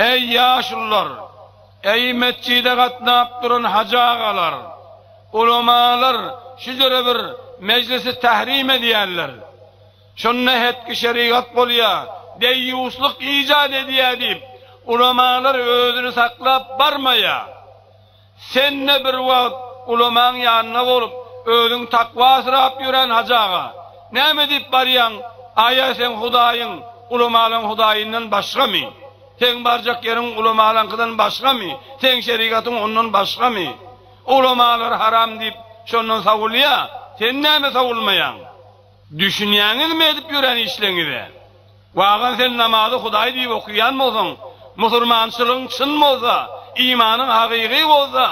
Eý, ýaşulular! Eý, metjide gatnap duran hajy agalar! Ulamalar şu ýere bir mejlisi tährim edýärler. Şonda hetki şerigat bolýa, deýýuslyk ijat edýä diýip, ulamalar özüni saklap barmaýa. Sen-de bir wagt ulamaň ýanynda bolup, özüň takwasyrap ýören hajy aga. Näme diýip barýaň, aýa seň hudaýyň ulamalaň hudaýyndan başgamy? Seň barjak ýeriň ulamalaňkydan başgamy? Seň şerigatyň ondan başgamy? Ulamalar haram diýip şondan sowulýa, sen näme sowulmaýaň? Düşünýäňizmi edip ýören işleňize? Wagan sen namazy Hudaý diýip okaýan bolsaň, musurmançylygyň çyn bolsa, imanyň hagygy bolsa,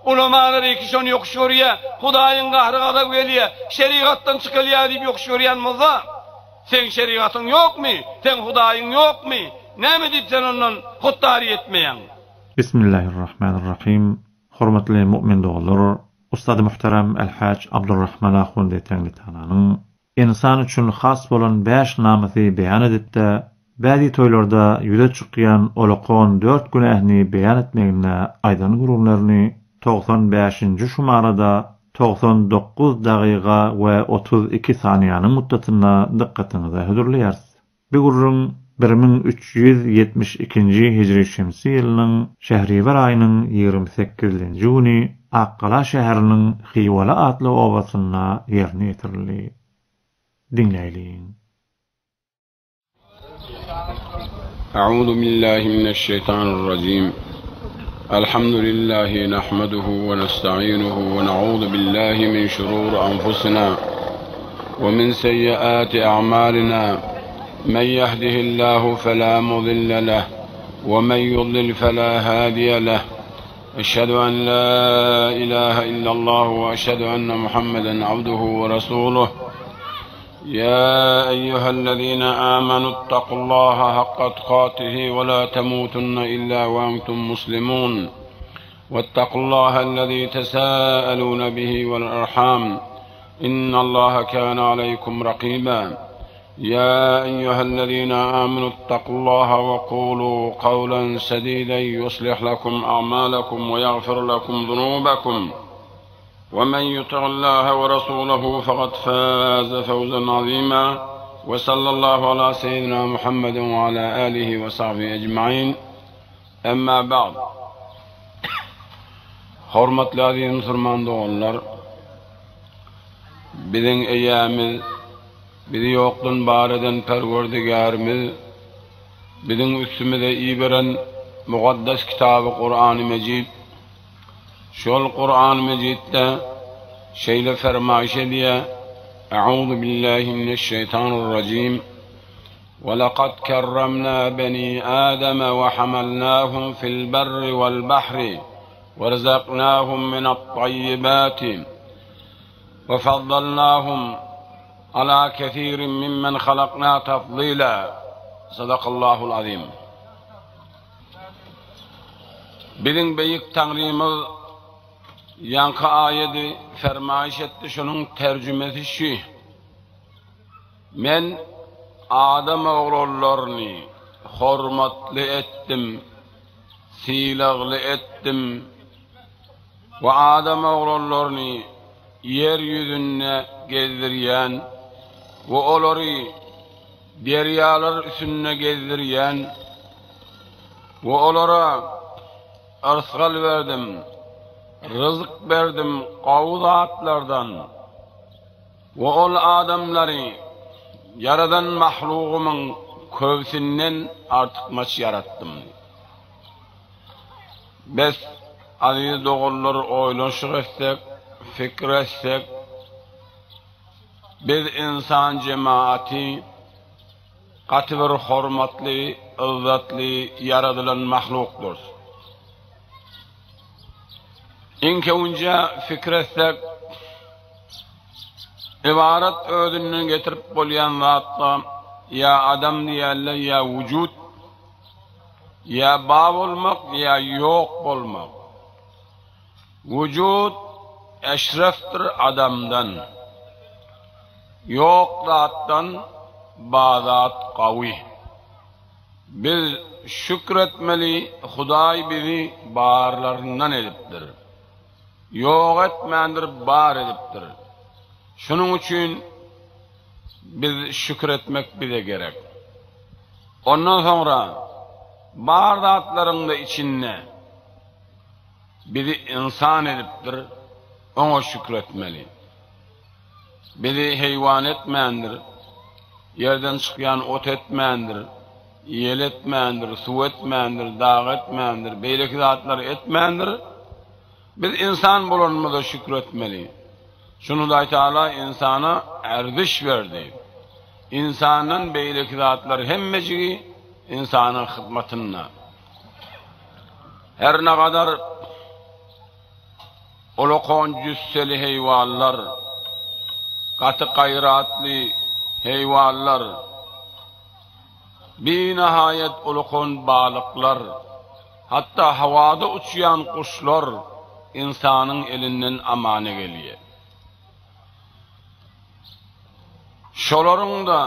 ulamalar iki şony ýokuş görýä, Hudaýyň gahry gazaby gelýä, şerigatdan çykylýa diýip ýokuş görýän bolsa, seň şerigatyň ýokmy, seň Hudaýyň ýokmy, näme diýip sen ondan hutdary etmeýäň? Bismillahirrahmanirrahim Hormatly mu'min doganlar, Ustady muhterem El-Haj Abdurrahman Ahundi Teňňitananyň Ynsan üçin has bolan bäş namysy beýan edipde, bäzi toýlarda ýüze çykýan olakon dört günähini beýan etmeginde aýdan gürrüňlerini 95-nji şumarada 99 dagyga we 32 saniýanyň mutdatynda dykgatyňyza hödürleýäris. Bu gürrüň 1372-nji hijri şemsi ýylynyň şähriwer aýynyň 28-nji güni Akgala şäheriniň Hywaly atly obasynda ýerine ýetirildi. Diňläýliň. A'uzu billahi mineşşeýtanirrajim. Elhamdülillahi nahmeduhu we nesta'inuhu we na'uzu billahi min şururi enfusina we min seyyiati a'malina. Men yehdihillahu fela mudille leh we men yudlil fela hadiye leh. Eşhedü en la ilahe illallah we eşhedü enne Muhammeden abduhu we resuluh. يا أيها الذين آمنوا اتقوا الله حق تقاته ولا تموتن إلا وأنتم مسلمون واتقوا الله الذي تساءلون به والأرحام إن الله كان عليكم رقيبا يا أيها الذين آمنوا اتقوا الله وقولوا قولا سديدا يصلح لكم أعمالكم ويغفر لكم ذنوبكم ومن يطع الله ورسوله فقد فاز فوزا عظيما وصلى الله على سيدنا محمد وعلى آله وصحبه أجمعين أما بعد Hormatly aziz musulman doganlar, biziň eýämiz, bizi ýokdan bar eden Perwerdigärimiz, biziň üstümize iberen mukaddes kitaby Kurany Mejid Şol Kurany Mejitde şeýle fermaýyş edýär, Euzu billahi mineşşeýtanirrajim. Ve lekad kerremna beni Ademe ve hamalnahum fil berri vel bahri ve rezaknahum minet'tayyibati ve faddalnahum ala kesirin mimmen halakna tafdila. Sadakallahul azim. Biziň Beýik Taňrymyz ýaňky aýady fermaýyş etdi, şonuň terjimesi şü, Men adam oglanlaryny hormatly etdim, sylagly etdim we adam oglanlaryny ýer ýüzünde gezdirýän we olary derýalar üstünde gezdirýän we olara yrsgal berdim, ryzk berdim gowy zatlardan we ol adamlary ýaradan mahlugymyň köbüsinden artykmaç ýaratdym. Bes, aziz doganlar oýlanşyk etsek, pikir etsek, Biz ynsan jemaaty gaty bir hormatly, yzzatly ýaradylan mahlukdyrys. Iň köwünje pikir etsek, ybarat özünden getirip bolýan zatda ýa adam diýerler, ýa wujut, ýa bar bolmak, ýa ýok bolmak. Wujut eşrefdir adamdan. Ýok zatdan bar zat gawy. Biz. şükür etmeli, Hudaý bizi barlaryndan edipdir. Ýok etmändir, bar edipdir. Şunuň üçin biz şükür etmek bize gerek. Ondan soňra bar zatlaryň-da içinde bizi ynsan edipdir, oňa şükür etmeli. Bizi heýwan etmändir, ýerden çykýan ot etmändir, ýel etmändir, suw etmändir, dag etmändir, beýleki zatlary etmändir. Biz ynsan bolanymyza şükür etmeli. Şuny Hudaý Tagala ynsana erziş berdi. Ynsandan beýleki zatlar hemmejigi ynsanyň hyzmatynda. Her nagadar Ulakon jüsseli heýwanlar, gaty gaýratly heýwanlar, binahaýat ulakon balyklar, hatda howada uçýan guşlar ynsanyň elinden amana gelýär. Şolaryň-da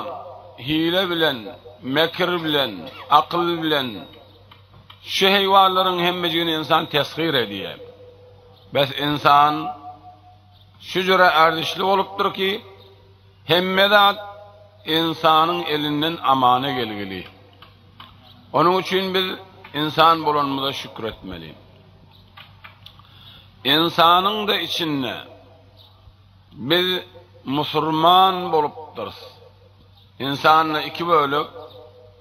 hile bilen, mekir bilen, akyl bilen şu heýwanlaryň hemmejigini ynsan teshyr edýär. Bes ynsan şu jüre erzişli bolupdyr ki, hemme zat ynsanyň elinden amana gelgili. Onuň üçin biz ynsan bolanymyza şükür etmeli. Ynsanyň-da içinde Biz musurman bolupdyrys. Ynsanda iki bölek,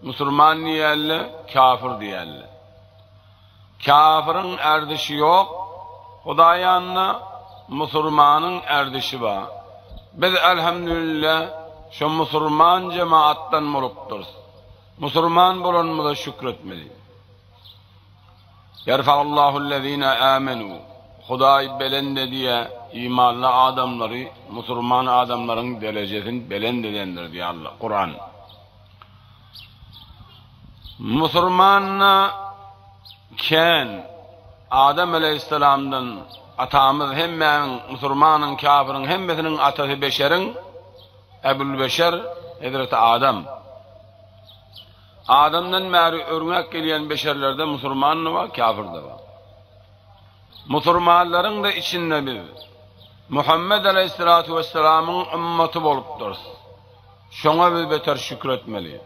musurman diýerler, kafir diýerler. Kafiriň erzişi ýok, Hudaý ýanynda musurmanyň erzişi bar. Biz elhamdülillah şo musurman jemaatdan bolupdyrys. Musurman bolanymyza şükür etmeli. Ýerfa'ullahu'llezine amenu, Hudaý belent edýär imanly adamlary, musulman adamlaryň derejesini belent edendir diýýär Allah, Kuran. Musulmanda kän Adam aleýhissalamdan atamyz hemmäniň, musulmanyň, kafiriň hemmesiniň atasy beşeriň, Ebul Beşer, Hezreti Adam. Adamdan bäri örňäp gelýän beşerlerde musurman-da bar, kafir-de bar. Musurmanlaryň-da içinde biz Muhammet aleýhissalatu wessalamyň ymmaty bolupdyrys. Şoňa biz beter şükür etmeli.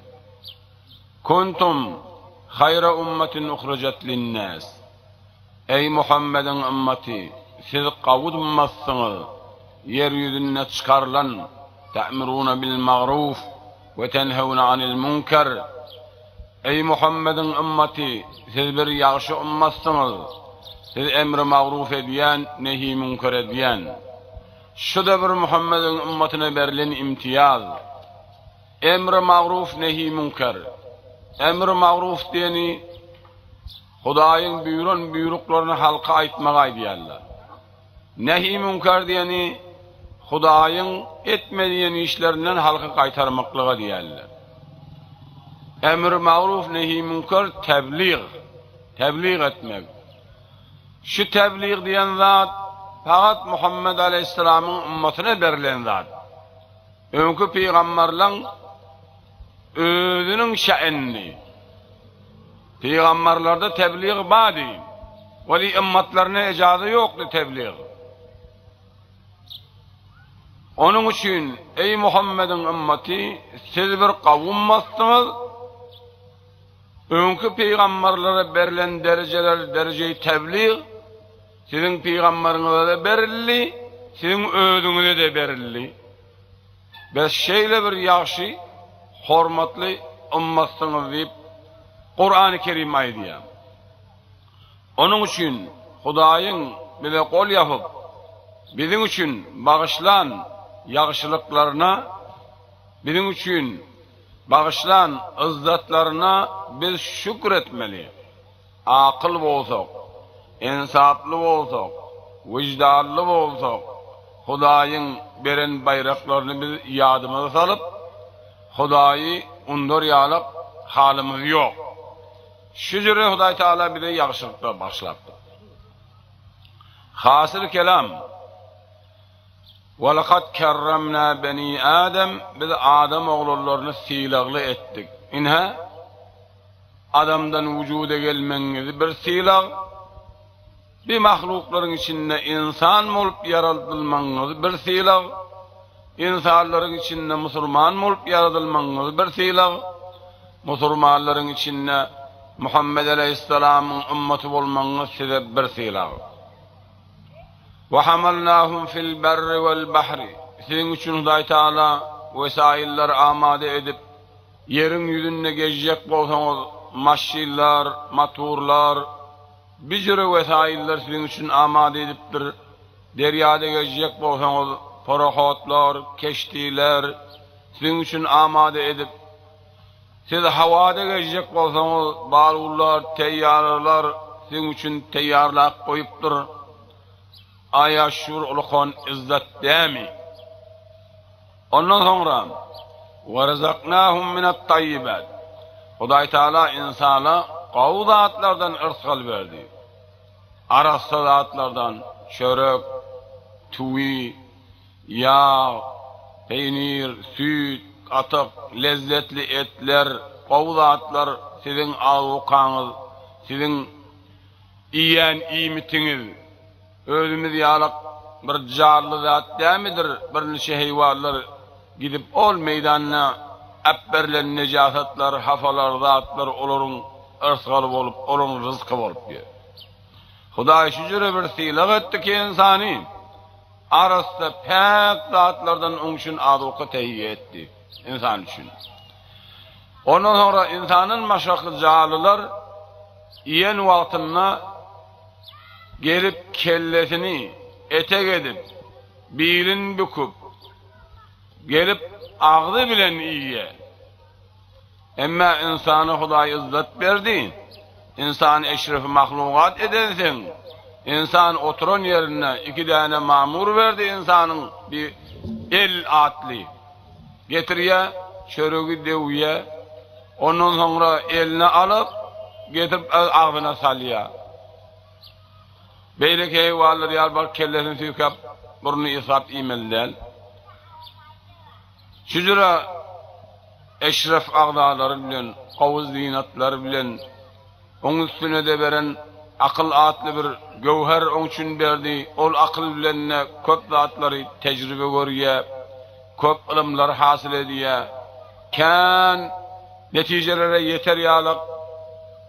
Kuntum haýra ummatin uhrijat linnas. Eý Muhammediň ymmaty, siz gawy ymmatsyňyz, ýer ýüzünde çykarylan, ta'muruna bil magruf we tenhewne anil munker. Eý Muhammediň ymmaty, siz bir ýagşy ymmatsyňyz, siz emri magruf edýän, nehi münker edýän. Şu-da bir Muhammediň ymmatyna berlen imtiýaz. Emri magruf, nehi münker. Emri magruf diýeni Hudaýyň buýran buýruklaryny halka aýtmagy aýdýarlar. Nehi münker diýeni Hudaýyň etme diýen işlerinden halky gaýtarmaklyga diýýärler. Emri magruf nehi münker teblig, teblig etmek. Şu teblig diýen zat fakat Muhammed aleýhissalamyň ümmatyna berlen zat. Öňki pygamberleň özüniň şä'nini. Pygamberlerde teblig bardy. Weli ymmatlaryna ejaza ýokdy teblig. Onuň üçin, eý Muhammediň ymmaty, siz bir gawummatsyňyz. Öňki pygamberlere berlen derejeler derejeyi teblig siziň pygamberiňize-de berildi, siziň özüňize-de berildi. Biz şeýle bir ýagşy, hormatly ymmatsyňyz diýip, Kurany Kerim aýdýar. Onuň üçin Hudaýyň bize gol ýapyp, biziň üçin bagyşlan ýagşylyklaryna, biziň üçin bagyşlan yzzatlaryna biz şükür etmeli. Akyl bolsak, ynsaply bolsak, wyždanly bolsak, Hudaýyň beren baýraklaryny biz ýadymyza salyp, Hudaýy undar ýalak halymyz ýok. Şu jüre Hudaý Tagala bize ýagşylyklar bagyşlapdyr. Hasyl kelam, Welekad kerremna beni Adem, biz adam oglanlaryny sylagly etdik. Ine. Adamdan wujuda gelmegiňiz bir sylag, bi mahluklaryň içinde ynsan bolup ýaradylmagyňyz bir sylag, ynsanlaryň içinde musulman bolup ýaradylmagyňyz bir sylag, musulmanlaryň içinde Muhammet aleýhissalamyň ymmaty bolmagyňyz size bir sylag. Wa hamalnahum fil berri wal bahri Siziň üçin Hudaý Taala wesaýyllar amada edip, Ýeriň ýüzünde gezjek bolsaňyz, maşynlar, motorlar, bijüre wesaýyllar siziň üçin amada edipdir. Derýada gezjek bolsaňyz, parohodlar, keştiler siziň üçin amada edip, siz hawada gezjek bolsaňyz, balunlar, teýýaralar siziň üçin teýýarlap goýupdyr. Aýa şur ulukan yzzat dämi? Ondan soňra, Ve rezaknahum minat-tayyibat. Hudaý Taala ynsana gowy zatlardan yrsgal berdi. Arassa zatlardan, çörek, tüwi, ýag, peýnir, süýt, gatyk, lezzetli etler, gowy zatlar siziň azukaňyz, siziň iýen iýmitiňiz. Özümiz ýalak bir janly zat dämidir, birniçe heýwanlar gidip ol meýdanda äpberilen nejasatlar, hafalar, zatlar olaryň yrsgaly bolup, olaryň ryzky bolup ýör. Hudaý şu jüre bir sylag etdi ki ynsany arassa, päk zatlardan oň üçin azuka tehiýe etdi, ynsan üçin. Ondan soňra ynsandan başgaky janlylar iýen wagtynda Gelip kellesini etek edip, bilin büküp, gelip agzy bilen iýýär. Emma ynsana Hudaý yzzat berdi. Ynsany eşrefi mahlugat edenseň, ynsan oturan ýerinde iki däne mamur berdi ynsanyň bir el atly. Getirýär, çöregi döwýär. Ondan soňra eline alyp, getirip öz agzyna salýar. Beýleki heýwanlar ýaly baryp kellesini süýkäp, burnuny ysgap iýmeli däl. Şu jüre eşref agzalary bilen, gowy zynatlary bilen, oň üstüne-de beren akyl atly bir göwher oň üçin berdi. Ol akyl bilen-de köp zatlary tejribe görýär, köp ylymlary hasyl edýär. Kän netijelere ýeter ýalak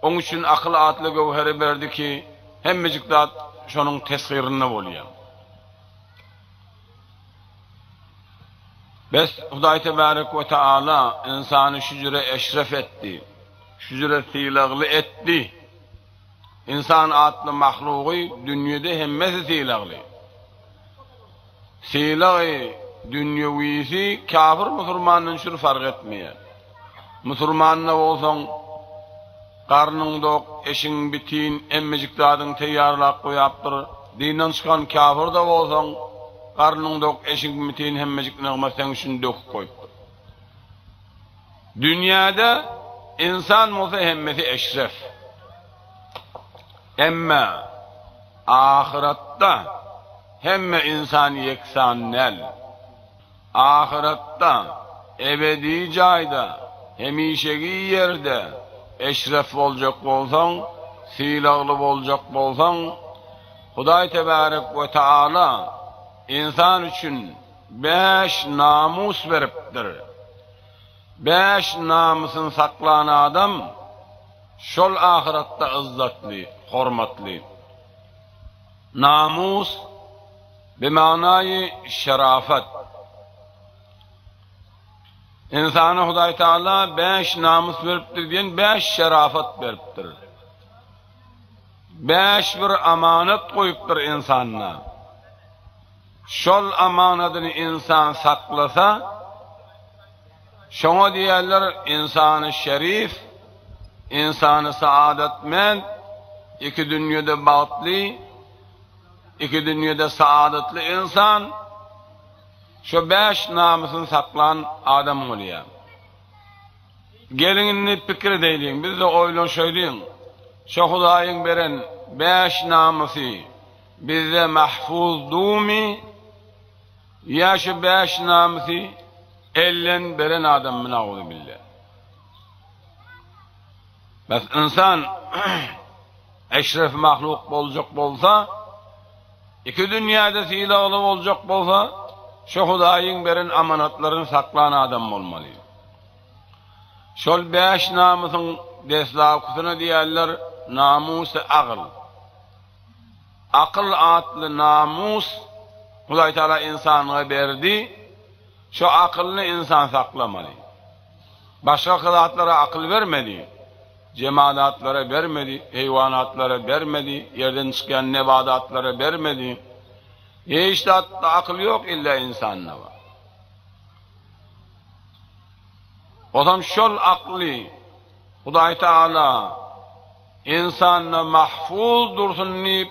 oň üçin akyl atly göwheri berdi ki, hemmejik zat şonuň tesgyrynda bolýar. Bes, Hudaý tebärek we taala ynsany şu jüre eşref etdi, şu jüre sylagly etdi. Ynsan atly mahlugy dünýede hemmesi sylagly. Sylagy dünýewisi kafir musurmandan şür fark etmeýär. Musurmanda bolsaň garnyň dok, eşigiň bitin, emmejik zadyňy teýýarlap goýapdyr. Dinden çykan kafir-de bolsaň garnyň dok, eşigiň bitin, hemmejik nygmat seň üçin döküp goýupdyr. Dünýäde ynsan bolsa hemmesi eşref. Emma ahyratda hemme ynsan ýeksan däl. Ahyratda, ebedi jaýda, hemişegi ýerde eşref boljak bolsaň, sylagly boljak bolsaň, Hudaý tebärek we taala ynsan üçin Bäş namus beripdir. Bäş namysyny saklan adam şol ahyratda yzzatly, hormatly. Namus bimanaýy şerafat. Ynsana Hudaý Taala bäş namys beripdir diýen bäş şerafat beripdir. Bäş bir amanat goýupdyr ynsanda. Şol amanadyny ynsan saklasa, şoňa diýerler ynsany şerif, ynsany saadatmend, iki dünýede bagtly, iki dünýede saadatly ynsan, şo bäş namysyny saklan adam bolýar. Geliň indi pikir edeýliň, biz-de oýlanşaýlyň, şo Hudaýyň beren bäş namysy Bizde mahfuz dumy ýa şu bäş namysy elden beren adammy nauzubilla. Bes ynsan eşref mahluk boljak bolsa, iki dünýäde sylagly boljak bolsa, şu Hudaýyň beren amanatlaryny saklan adam bolmaly. Şol bäş namysyň deslapkysyna diýerler namusy agyl. Akyl atly namus Hudaý Taala ynsanyga berdi, şo akylyny ynsan saklamaly. Başga zatlara akyl bermedi. Jemadatlara bermedi, heýwanatlara bermedi, ýerden çykýan nebadatlara bermedi. Hiç zatda akyl ýok illa ynsanda bar. Ozam şol akly Hudaý Taala ynsanda mahfuz dursun diýip,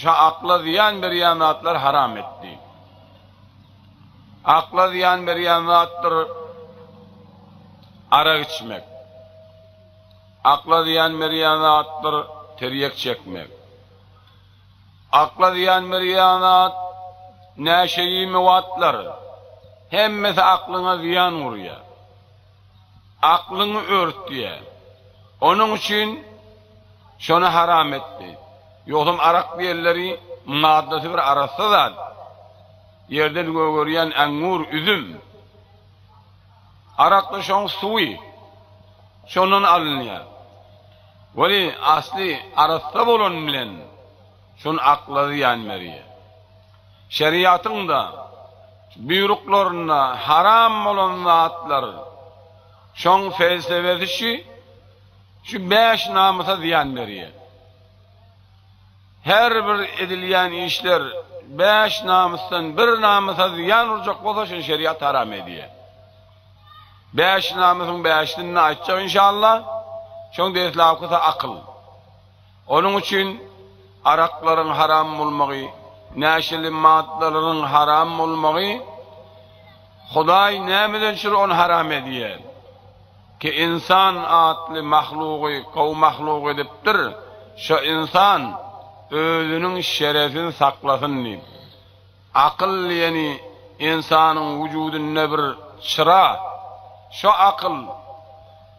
şo akla zyýan berýän zatlary haram etdi. Akla zyýan berýän zatdyr arak içmek. Akla zyýan berýän zatdyr tirýek çekmek. Akla zyýan berýän zat näşeýi mewatlar. Hemmesi aklyňa zyýan urýar. Aklyňy örtýär. Onuň üçin şony haram etdi. Ýogsam arak diýenleri maddasy bir arassa zat. Ýerden gögerýän angur, üzüm. Arak-da şoň suwy. Şondan alynýar. Weli asly arassa bolan bilen şony akla zyýan berýär. Şeriatyň-da buýruklarynda haram bolan zatlar şoň felsefesi şü, şu bäş namysa zyýan berýär. Her bir edilýän işler bäş namysdan bir namysa zyýan urjak bolsa şony şeriat haram edýär. Bäş namysyň bäşisini aýtjak inşallah. Şoň deslapkysy akyl. Onuň üçin araklaryň haram bolmagy, näşeli maddalaryň haram bolmagy Hudaý nämeden şul ony haram edýär? Ki ynsan atly mahlugy gowy mahluk edipdir, şo ynsan özüniň şerefini saklasyn diýip. Akyl diýeni ynsanyň wujudynda bir çyra, şo akyl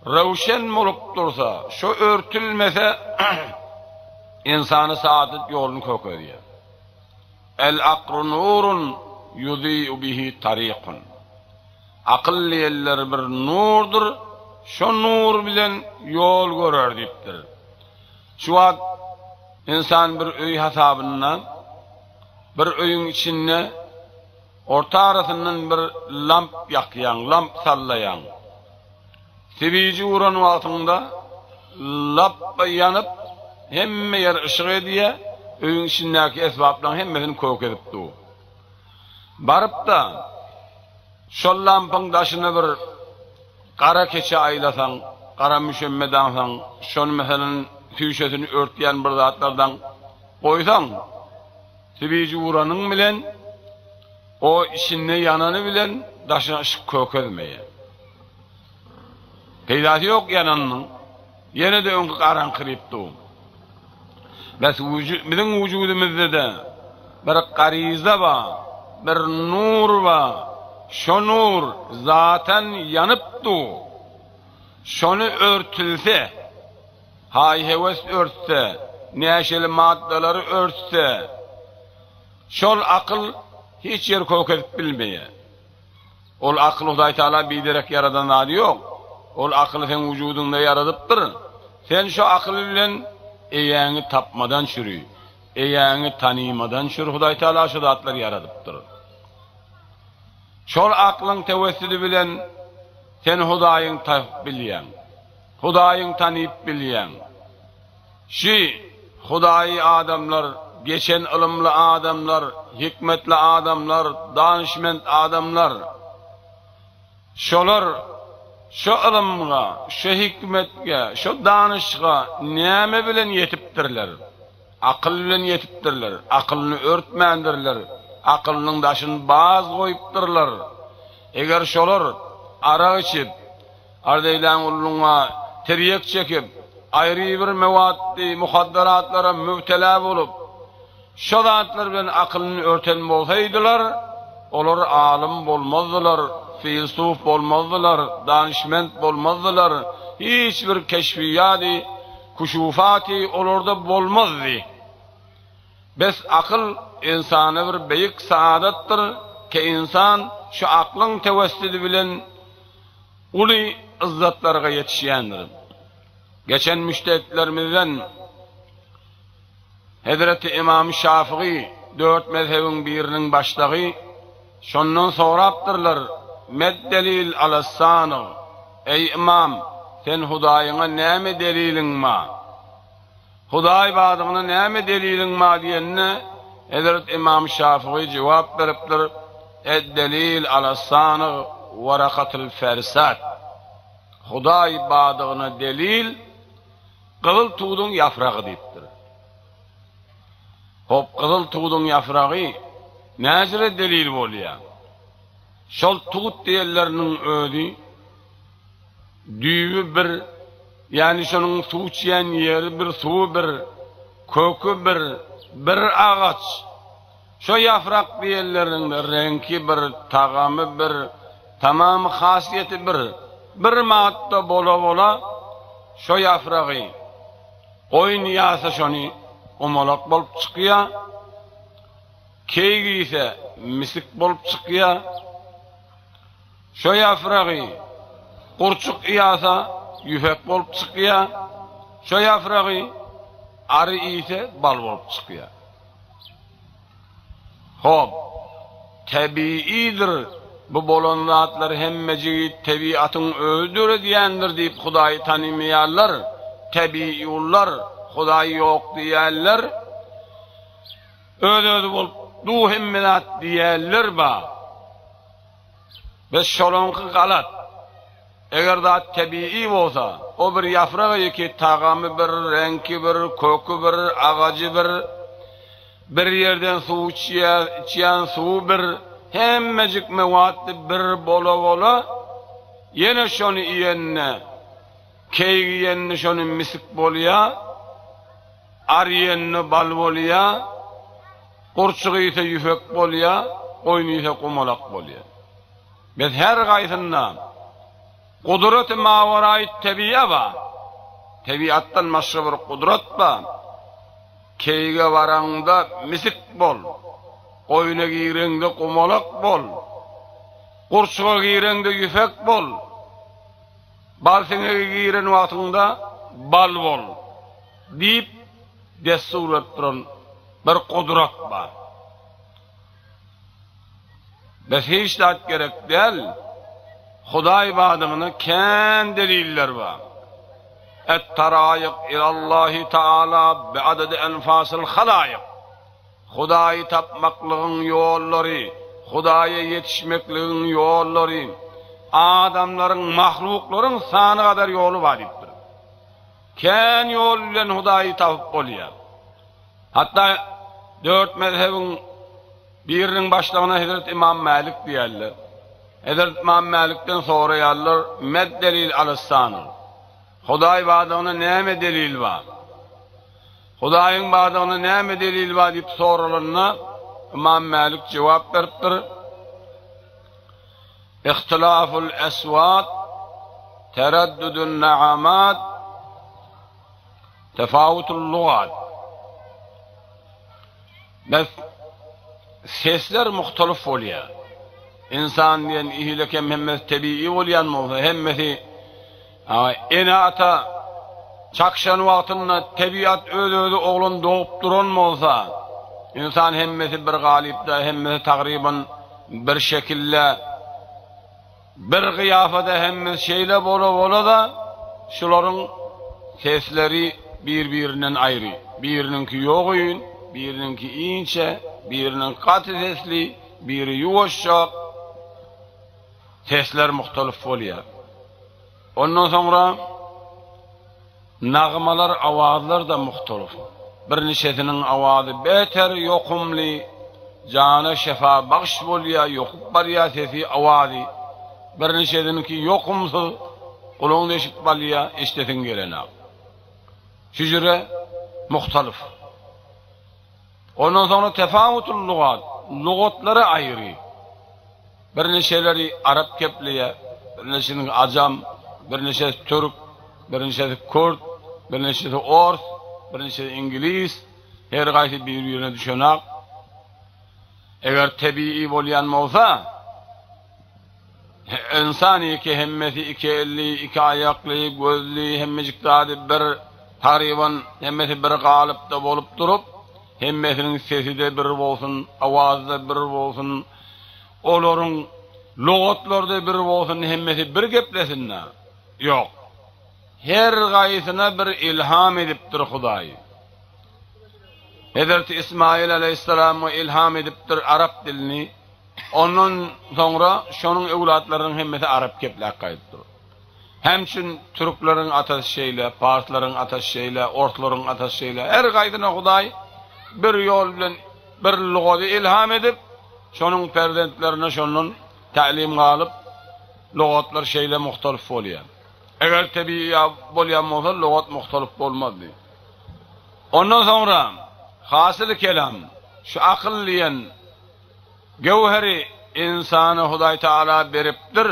röwşen bolup dursa, şo örtülmese ynsany saadat ýoluny kökezýär. El aklu nurun ýuziu bihi tarikun. Akyl diýenleri bir nurdur, şo nur bilen ýol görer diýipdir. Şu wagt ynsan bir öý hasabynda, bir öýüň içinde orta arasyndan bir lamp ýakýaň, lamp sallaýaň. Siwiji uran wagtyňda lapba ýanyp, hemme ýer yşyk edýär, öýüň içindäki esbaplaryň hemmesini kök edip dur. Baryp-da, şol lampyň daşyna bir gara keçe aýlasaň, gara müşemme daňsaň, şony meselem süýşesini örtýän bir zatlardan goýsaň, siwiji uranyň bilen o içinde ýanany bilen daşyna yşyk kökezmeýär. Peýdasy ýok ýananynyň. Ýene-de öňki garaňkyryp dur. Bes biziň wujudymyzda-da bir garyza bar, bir nur bar. Şo nur zaten ýanyp dur. Şony örtülse, haý-höwes örtse, näşeli maddalary örtse, şol akyl hiç ýeri kök edip bilmeýär. Ol akyl Hudaý Taala biderek ýaradan zady ýok. Ol akyly seň wujudyňda ýaradypdyr. Sen şo akyl bilen eýäňi tapmadan çüri, eýäňi tanymadan çüri Hudaý Taala şo zatlary ýaradypdyr. Şol aklyň tewessüli bilen sen Hudaýyň tapyp bilýäň. Hudaýyň tanyp bilýäň. Şi Hudaýy adamlar, geçen ylymly adamlar, hikmetli adamlar, danyşment adamlar, şolar şo ylymga, şo hikmetge, şo danyşga näme bilen ýetipdirler? Akyl bilen ýetipdirler, akylyny örtmändirler, akylynyň daşyny baz goýupdyrlar. Eger şolar arak içip, Arz eýlän gulluňa tirýek çekip, aýry bir mewatdy muhadderatlara mübtela bolup, şo zatlar bilen akylyny örten bolsaýdylar, olar alym bolmazdylar, filsuf bolmazdylar, danyşment bolmazdylar, hiç bir keşfiýady. küşufaty olarda bolmazdy. Bes akyl ynsana bir beýik saadatdyr ke ynsan şu aklyň tewessüdi bilen uly yzzatlarga ýetişýändir. Geçen müştehitlerimizden Hezreti Ymam Şafygy dört mezhebiň biriniň başlygy şondan sorapdyrlar, Med-delil alas-sanyg, Eý Ymam, sen Hudaýyňa näme deliliň ba? Hudaý bardygyna näme deliliň bar diýende, hezret Ymam Şafygy jogap beripdir, Ed-delil alas-sanyg warakatyl fersat. Hudaý bardygyna delil gyzyl tuduň ýapragy diýipdir. Hop, gyzyl tuduň ýapragy näjire delil bolýar? Şol tut diýenleriniň özi Düýbi bir, ýagny şonuň suw içýän ýeri bir, suwy bir, köki bir, bir agaç. Şo ýaprak diýenleriniň-de reňki bir, tagamy bir, tamamy hasiýeti bir. Bir madda bola-bola şo ýapragy goýun ýasa şony umalak bolup çykýa, keýik iýse misik bolup çykýa. Şo ýafragy gurçuk ýasa ýüpek bolup çykýa, şo ýafragy ary iýse bal bolup çykýa. Hop, tebiidir bu bolan zatlar hemmejigi tebiatyň özi döredýändir diýip Hudaýy tanymaýarlar, tebiiullar Hudaý ýok diýýärler, öz-özi bolup du hemme zat diýýärler ba. Bes şolaňky galat. Eger zat tebigy bolsa, o bir ýafragy ki tagamy bir, reňki bir, köki bir, agajy bir, bir ýerden suw içýär, içýän suwy bir, hemmejik mewatly bir bola-bola, ýene şony iýende, keýik iýende şony misik bolýar, ary iýende bal bolýar. Gurçuk iýse ýüpek bolýa, goýun iýse gumalak bolýa. Biz her gaýsynda gudraty mawaraýyt tebiýa bar. Tebiatdan başga bir gudrat bar. Keýige baraňda misik bol. Goýuna gireňde gumalak bol. Gurçuga gireňde ýüpek bol. Bal siňege giren wagtyňda bal bol diýip dessur berip duran bir gudrat bar. Bes hiç zat gerek däl. Hudaý bardygyna kän deliller bar. Et-taraýyk ilallahi taala bi adadi enfasil halaýyk. Hudaýy tapmaklygyň ýollary, Hudaýa ýetişmekligiň ýollary, adamlaryň, mahluklaryň sany gadar ýoly bar diýipdir. Kän ýol bilen Hudaýy tapyp bolýar. Hatda dört mezhebiň biriniň başlygyna Hezret Ymam Mälik diýýärler. Hezret Ymam Mälikden soraýarlar, Med delil alyssanyň? Hudaý bardygyna näme delil bar? Hudaýyň bardygyna näme delil bar diýip soralanda, Ymam Mälik jogap beripdir, Ihtilaful eswat, tereddudun na'amat, tefawutul lugat. Bes sesler muhtalyf bolýar. Ynsan diýen ihile kem hemmesi tebigy bolýan bolsa, hemmesi Ene-ata çakyşan wagtynda tebigat öz-özi oglan dogup duran bolsa, ynsan hemmesi bir galypda, hemmesi tagryban bir şekilde, bir gyýafada hemmesi şeýle bola-bola-da, şularyň sesleri bir-birinden aýry. Biriniňki ýogyn, biriniňki inçe, biriniňki gaty sesli, biri ýuwaşjak. Sesler muhtalyf bolýar. Ondan soňra nagmalar, awazlar-da muhtalyf. Birniçesiniň awazy beter ýokumly, jana şefa bagş bolýar, ýokup barýar sesi, awazy. Birniçesiniňki ýokumsyz, gulagyň deşip balýar, eşidesiň gelenok. Şüjre muhtalyf. Ondan soňra tefawutul lugat, lugatlary aýry. Birniçeleri arap gepleýär, birniçesiniňki ajam, birniçesi türk, birniçesi kürt. Birniçesi ors, birniçesi iňlis, her gaýsy bir-birine düşenak. Eger tebigy bolýan bolsa, ynsan iki hemmesi iki elli, iki aýakly, gözli, hemmejik zady bir, tagryban hemmesi bir galypda bolup durup, hemmesiniň sesi-de bir bolsun, owazy-da bir bolsun, olaryň lugatlary-da bir bolsun, hemmesi bir geplesin-dä. Ýok. Her gaýsyna bir ilham edipdir Hudaý. Hezreti Ismail aleýhissalama ilham edipdir arap dilini. Ondan soňra şonuň öwlatlarynyň hemmesi arap gepläp gaýdypdyr. Hemçün türkleriň atasy şeýle, parslaryň atasy şeýle, orslaryň atasy şeýle. Her gaýsyna Hudaý bir ýol bilen bir lugady ilham edip, şonuň perzentlerine şondan tälim galyp, lugatlar şeýle muhtalyf bolýar. Eger tebigy bolýan bolsa, lugat muhtalyf bolmazdy. Ondan soňra, hasyly kelam, şu akyl diýen göwheri ynsana Hudaý Tagala beripdir.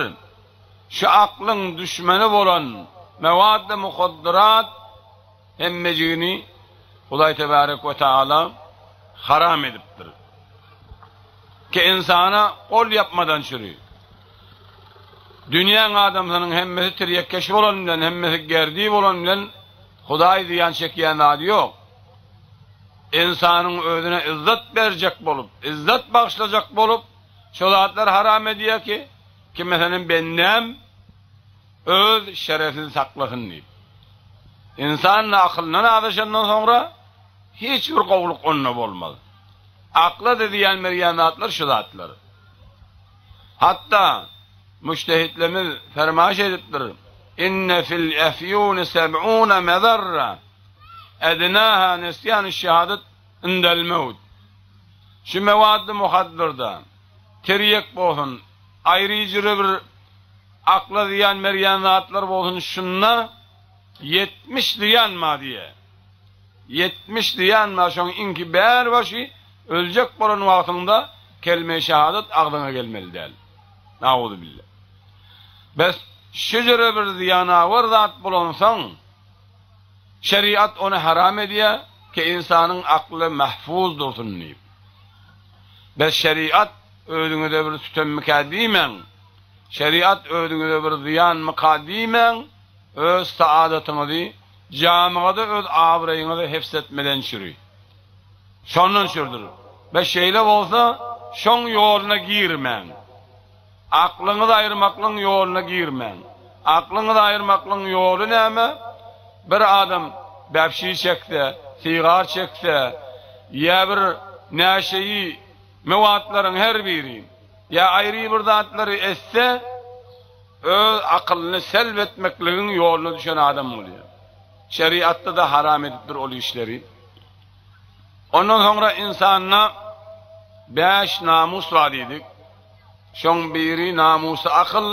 Şu aklyň düşmeni bolan mewad-y muhaddyrat hemmejigini Hudaý Tebarek we Tagala haram edipdir. Ki ynsana gol ýapmadan çüri. Dünýäň adamsynyň hemmesi tirýekkeş bolan bilen, hemmesi gerdi bolan bilen Hudaý zyýan çekýän zady ýok. Ynsanyň özüne yzzat berjek bolup, yzzat bagyşlajak bolup, şo zatlary haram edýär ki, ki meselem bendäm öz şerefini saklasyn diýip. Ynsan akylyndan azaşandan soňra hiç bir gowulyk onda bolmaz. Akla-da zyýan berýän zatlar şu zatlar. Hatda mujtehitlerimiz fermaýyş edipdir, Inne fil efýuni seb'une mezarra, ednaha nisýanu şehadet indel mewt. Şu mewaddy muhaddyrda, tirýek bolsun, aýry-jüre bir akla zyýan berýän zatlar bolsun, şunda 70 zyýan bar diýýär. 70 zyýan bar, şoň iňki bäri başy öljek bolan wagtyňda kelime-i şehadat agzyňa gelmeli däl. Nauzubilla. Bes, şejere bir zyýanawar zat bolansoň, şeriat ony haram edýär, ki ynsanyň akly mahfuz dursun diýip. Bes, şeriat özüňize bir sütemmikä diýmäň, şeriat özüňize bir zyýanmyka diýmäň, öz saadatyňyzy, jamygada öz abraýyňyzy hefz etmeden çüri. Şondan çürdür. Bes, şeýle bolsa, şoň ýoluna girmäň. Aklyňyzy aýyrmaklygyň ýoluna girmäň. Aklyňyzy aýyrmaklygyň ýoly näme? Bir adam bäpşi çekse, sigar çekse, ýa bir näşeýi mewatlaryň her biri, ýa aýry bir zatlary etse, öz akylyny selb etmekligiň ýoluna düşen adam bolýar. Şeriatda-da haram edipdir ol işleri. Ondan soňra ynsanda bäş namus bar diýdik. Şoň biri namusy akyl,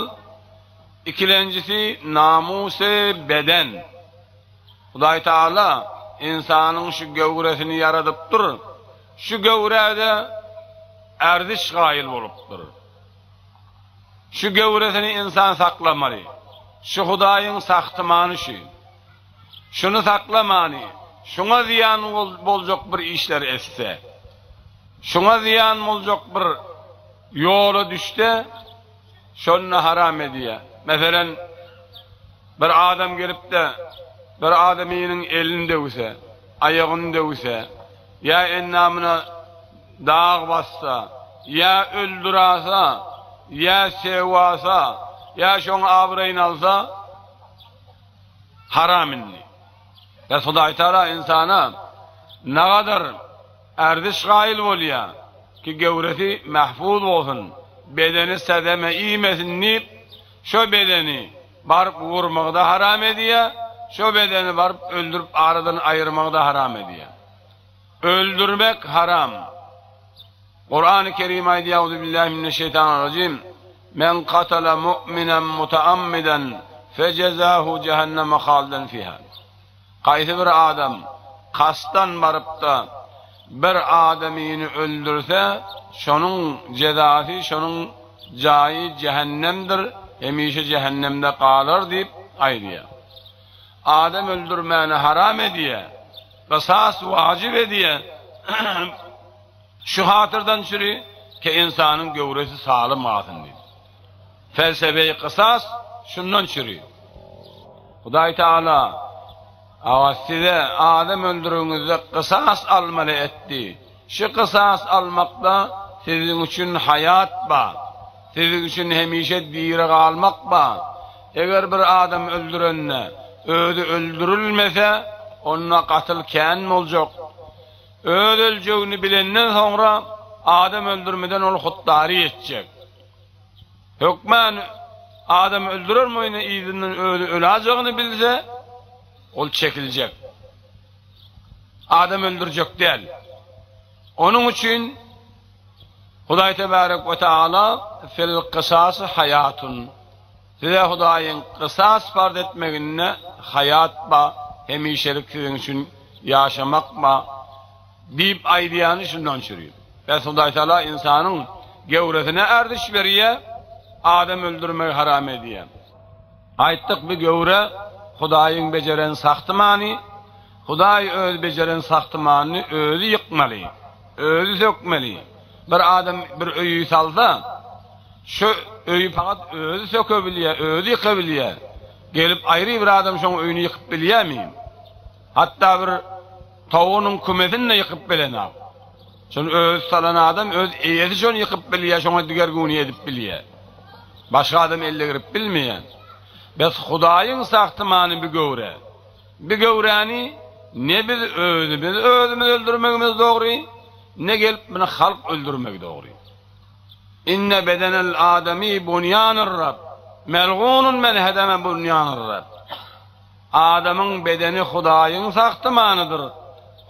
ikilenjisi namusy beden. Hudaý Taala ynsanyň şu göwresini ýaradypdyr. Şu göwrä-de ärziş gaýyl bolupdyr. Şu göwresini ynsan saklamaly. Şu Hudaýyň sahtymany şu. Şuny saklamany, şuňa zyýan boljak bir işler etse, şuňa zyýan boljak bir ýola düşse, şonda haram edýär. Meselem, bir adam gelip-de, bir adamynyň elini döwse, aýagyny döwse, ýa endamyna dag bassa, ýa öldürasa, ýa sewasa, ýa şoň abraýyny alsa, Haram indi. Bes Hudaý Taala ynsana nagadar ärziş gaýyl bolýa ki göwresi mahfuz bolsun, bedeni sademe iýmesin diýip, şo bedeni baryp wurmagy-da haram edýä, şo bedeni baryp öldürip aradan aýyrmagy-da haram edýä. Öldürmek haram. Kurany Kerim aýdýar, Euzubillahi mineşşeýtanirrajim. Men katala mu'minen mutaammiden fejezahu jehenneme haliden fiha. Haýsy bir adam kasdan baryp-da bir adamyny öldürse, şonuň jezasy, şonuň jaýy jähennemdir, hemişe jähennemde galar diýip aýdýar. Adam öldürmäni haram edýär. Gysas wajyp edýär. Şu hatyrdan çüri ki ynsanyň göwresi salym galsyn diýip. Felsebeýi kysas şundan çüri. Hudaý Taala Awa size adam öldürigiňizde kysas almaly etdi. Şu kysas almakda siziň üçin haýat bar. Siziň üçin hemişe diri galmak bar. Eger bir adam öldürende özi öldürilmese, onda gatyl kän boljak. Öz öljegini bilenden soňra adam öldürmeden ol hutdary etjek. Hökman adam öldürer moýny yzyndan özi ölajagyny bilse, ol çekiljek. Adam öldürjek däl. Onuň üçin Hudaý tebarek we taala fil kysasy haýatun. Size Hudaýyň kysas parz etmeginde haýat ba, hemişelik siziň üçin ýaşamak ba diýip aýdýany şundan çüri. Bes Hudaý Taala ynsanyň gewresine ärdiş berýär, adam öldürmegi haram edýär. Aýtdyk bu göwre Hudaýyň bejeren sagtymany, Hudaý öz bejeren sagtymanyny özi ýykmaly, özi sökmeli. Bir adam bir öýi salsa, şo öýi pagat özi sökebilýär, özi ýykabilýär. Gelip aýry bir adam şoň öýüni ýykyp bilýärmi? Hatda bir towugynyň kümesini-de ýykyp bilenok. Şony özi salan adam öz eýesi şony ýykyp bilýär, şoňa digergüni edip bilýär. Başga adam elle girip bilmeýär. Bes Hudaýyň sagtymany bi göwre. Bi göwräni ne biz özümiz özümiz öldürmegimiz dogry, ne gelip muny halk öldürmegi dogry. Inne bedenel adami bunýanur Rab, melgunun men hedeme bunýanur Rab. Adamyň bedeni Hudaýyň sagtymanydyr.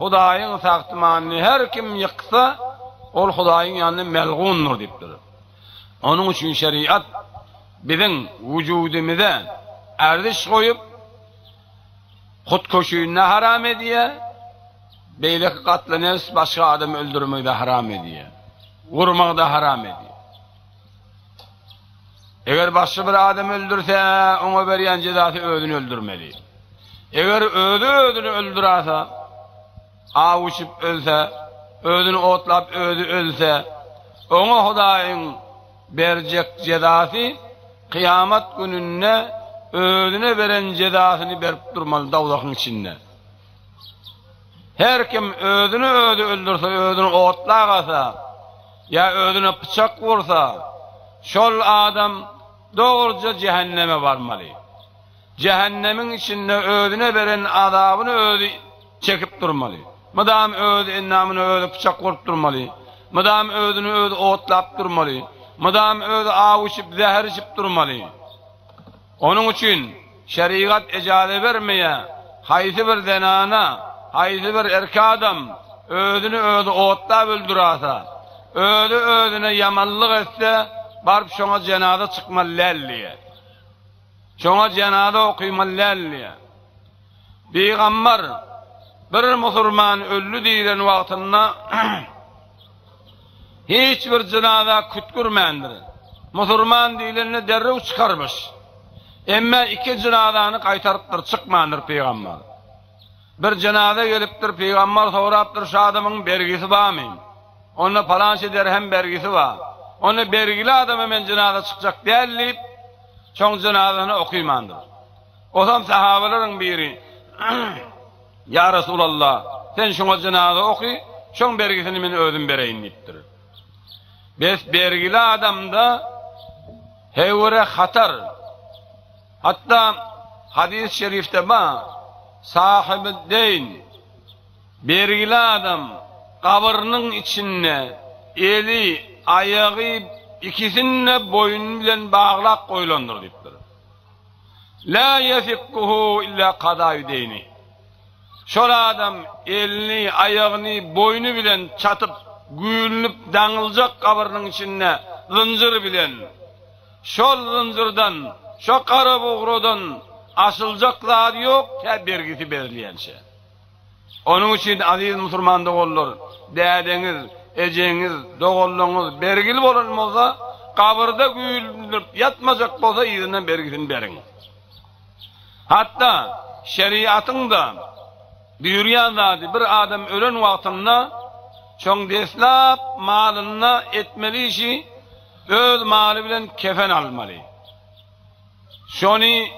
Hudaýyň sagtymanyny her kim ýyksa, ol Hudaýyň ýanynda melgundyr diýipdir. Onuň üçin şeriat biziň wujudymyza erziş goýup, hutköşini haram edýär, beýleki gatly nebs başga adamy öldürmegi-de haram edýär, urmagy-da haram edýär. Eger başga bir adam öldürse, oňa berýän jezasy özüni öldürmeli. Eger özi özüni öldürasa, aw içip ölse, özüni otlap özi ölse, oňa Hudaýyň berjek jezasy kyýamat gününde özüne beren jezasyny berip durmaly dowzahyň içinde. Her kim özüni özi öldürse, özüni otlagasa, ýa özüne pyçak ursa, şol adam dogruja jähenneme barmaly. Jähennemiň içinde özüne beren azabyny özi çekip durmaly. Mydam öz endamyna özi pyçak urup durmaly. Mydam özüni özi otlap durmaly. Mydam özi aw içip, zäher içip durmaly. Onuň üçin şerigat ejaze bermeýär, haýsy bir zenana, haýsy bir erkek adam özüni özi otlap öldürasa, özi özüne ýamanlyk etse, baryp şoňa jenaza çykmaly däl diýýär. Şoňa jenaza okymaly däl diýýär. Pygamber bir musulman öldi diýlen wagtynda Hiç bir jynaza kütgürmändir. Musurman diýlende derrew çykarmyş. Emme iki jynazany gaýtarypdyr, çykmandyr pygamber. Bir jynaza gelipdir, pygamber sorapdyr, şu adamyň bergisi barmy? Onda palança derhem bergisi bar. Onda bergili adama men jynaza çykjak däl diýip, şoň jynazasyny okymandyr. Osam sahabalaryň biri. Ýa Resulallah, sen şuňa jynaza oky, şoň bergisini men özüm bereýin diýipdir. Bes bergili adamda höwre hatar. Hatda hadys şerifde bar, Sahibi deýn, bergili adam gabyrynyň içinde eli, aýagy ikisini-de boýny bilen baglap goýlandyr diýipdir. La ýefikkuhu illa kadaýu deýni. Şol adam elini, aýagyny, boýny bilen çatyp, güýlünip daňyljak gabrynyň içinde zynjyr bilen. Şol zynjyrdan, şo gara bugradan aşyljak zady ýok, tä bergisi berilýänçä. Onuň üçin aziz musurman doganlar, dädeňiz, ejeňiz, doganlaryňyz bergili bolan bolsa, gabyrda güýlünip ýatmajak bolsa yzyndan bergisini beriň. Hatda. şeriatyň-da buýurýan zady bir adam ölen wagtynda şoň deslap malynda etmeli işi öz maly bilen kefen almaly. Şony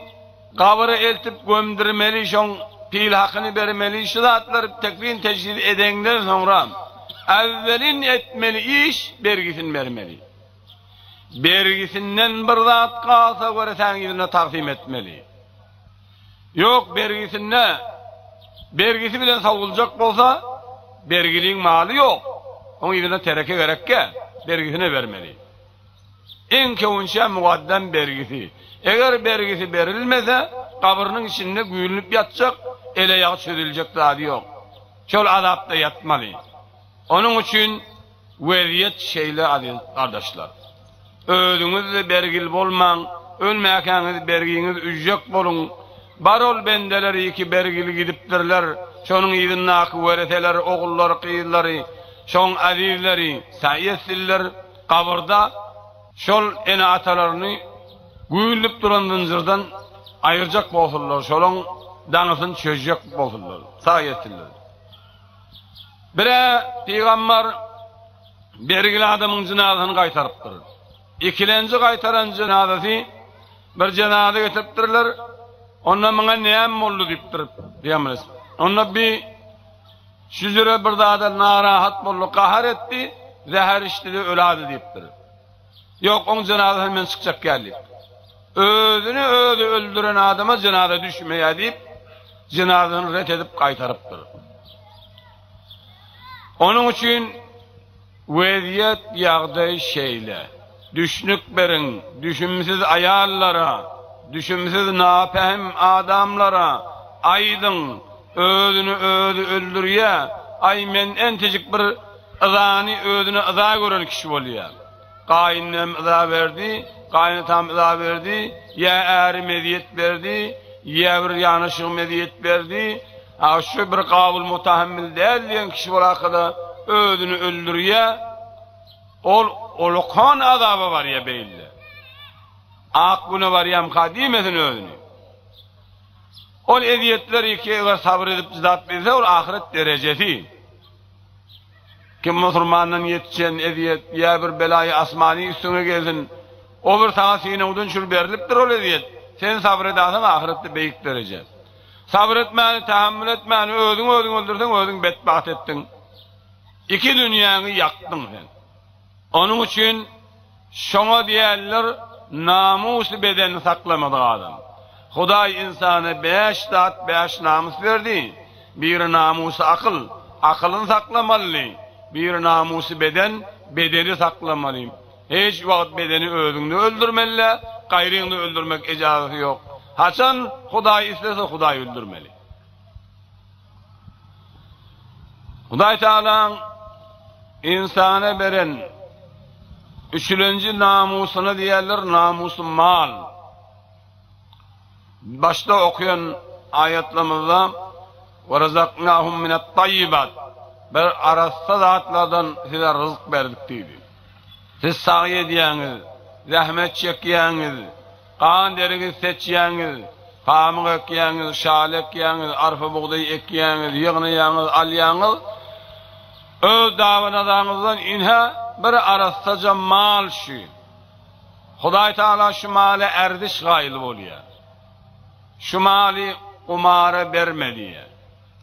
gabyra eltip gömdürmeli, şoň pil hakyny bermeli, şu zatlary tekfin tejhiz edeňden soňra äwwelin etmeli iş bergisini bermeli. Bergisinden bir zat galsa göresäň ýüzüne tagsym etmeli. Ýok bergisinde bergisi bilen sowuljak bolsa bergiliň maly ýok. Oň yzyna tereke gerekkä bergisine bermeli. Iň köwünçä mugaddam bergisi. Eger bergisi berilmese, gabrynyň içinde güýlünip ýatjak, ele-ýagy çözüljek zady ýok. Şol azapda ýatmaly. Onuň üçin wezýet şeýle aziz gardaşlar. Özüňiz-de bergili bolmaň, ölmäkäňiz bergiňiz üzjek boluň. Bar ol bendeler iki bergili gidipdirler, şonuň yzyndaky wereseler, ogullary, gyzlary, şoň azizleri saý etsinler. Gabyrda şol ene-atalaryny güýlüp duran zynjyrdan aýyrjak bolsunlar, şolaň daňysyny çözjek bolsunlar, sag etsinler. Bir-ä pygambar bergili adamyň jynazasyny gaýtarypdyr. Ikilenji gaýtaran jynazasy bir jenaza getiripdirler. Onda muňa näme boldy diýipdir pygamber. Onda bi Şüjüre bir zada narahat boldy, gahar etdi, zäher içdi-de ölady diýipdir. Ýok, oň jenazasyna men çykjak däl diýipdir. Özüni özi öldüren adama jenaza düşmeýär diýip, jenazasyny ret edip gaýtarypdyr. Onuň üçin Wezýet, ýagdaý şeýle. Düşnük beriň, düşümsiz aýallara, düşümsiz napähim adamlara aýdyň, özüni özi öldürýä, aý men entejik bir yzany özüne yza gören kişi bolýa. Gaýynenem yza berdi, gaýynatam yza berdi, ýa ärim ezýet berdi, ýa bir ýanaşygym ezýet berdi, A şu bir gabyl mutahammil däl diýen kişi bolakada özüni öldürýä, ol ulukan azaba barýa beýle. Ak güne barýamka diýmesin özüni. Ol ezýetler iki eger sabyr edip çydap bilse ol ahyret derejesi. Kim musulmandan ýetişen ezýet ýa bir belaýy asmany üstüňe gelsin, o bir saňa synagdan çür berlipdir ol ezýet. Sen sabyr edasaň ahyretde beýik dereje. Sabyr etmäni, tähemmül etmäni, özüňi özüň öldürseň, özüň betbagt etdiň. Iki dünýäňi ýakdyň sen. Onuň üçin şoňa diýerler namusy bedeni saklamadyk adam. Hudaý ynsana bäş zat, bäş namys berdi. Biri namusy akyl, akylyny saklamaly. Biri namusy beden, bedeni saklamaly. Hiç wagt bedeni özüňde öldürmeli-dä, gaýryňda öldürmek ejazasy ýok. Haçan Hudaý islese Hudaý öldürmeli. Hudaý Tagalaň ynsana beren üçülenji namusyna diýerler namusy mal. Başda okaýan aýatlarymyzda we razaknahum minat-taýýibat bir arassa zatlardan size ryzk berdik diýdi. Siz sagy edýäňiz, zähmet çekýäňiz, gan deriňizi seçýäňiz, pamyk ekýäňiz, şaly ekýäňiz, arpa-bugdaý ekýäňiz, ýygnaýaňyz, alýaňyz. Öz dawa-nazaňyzdan ine, bir arassaja mal şu. Hudaý Tagala şu mala erziş gaýyl bolýar. Şu maly gumara berme diýýär.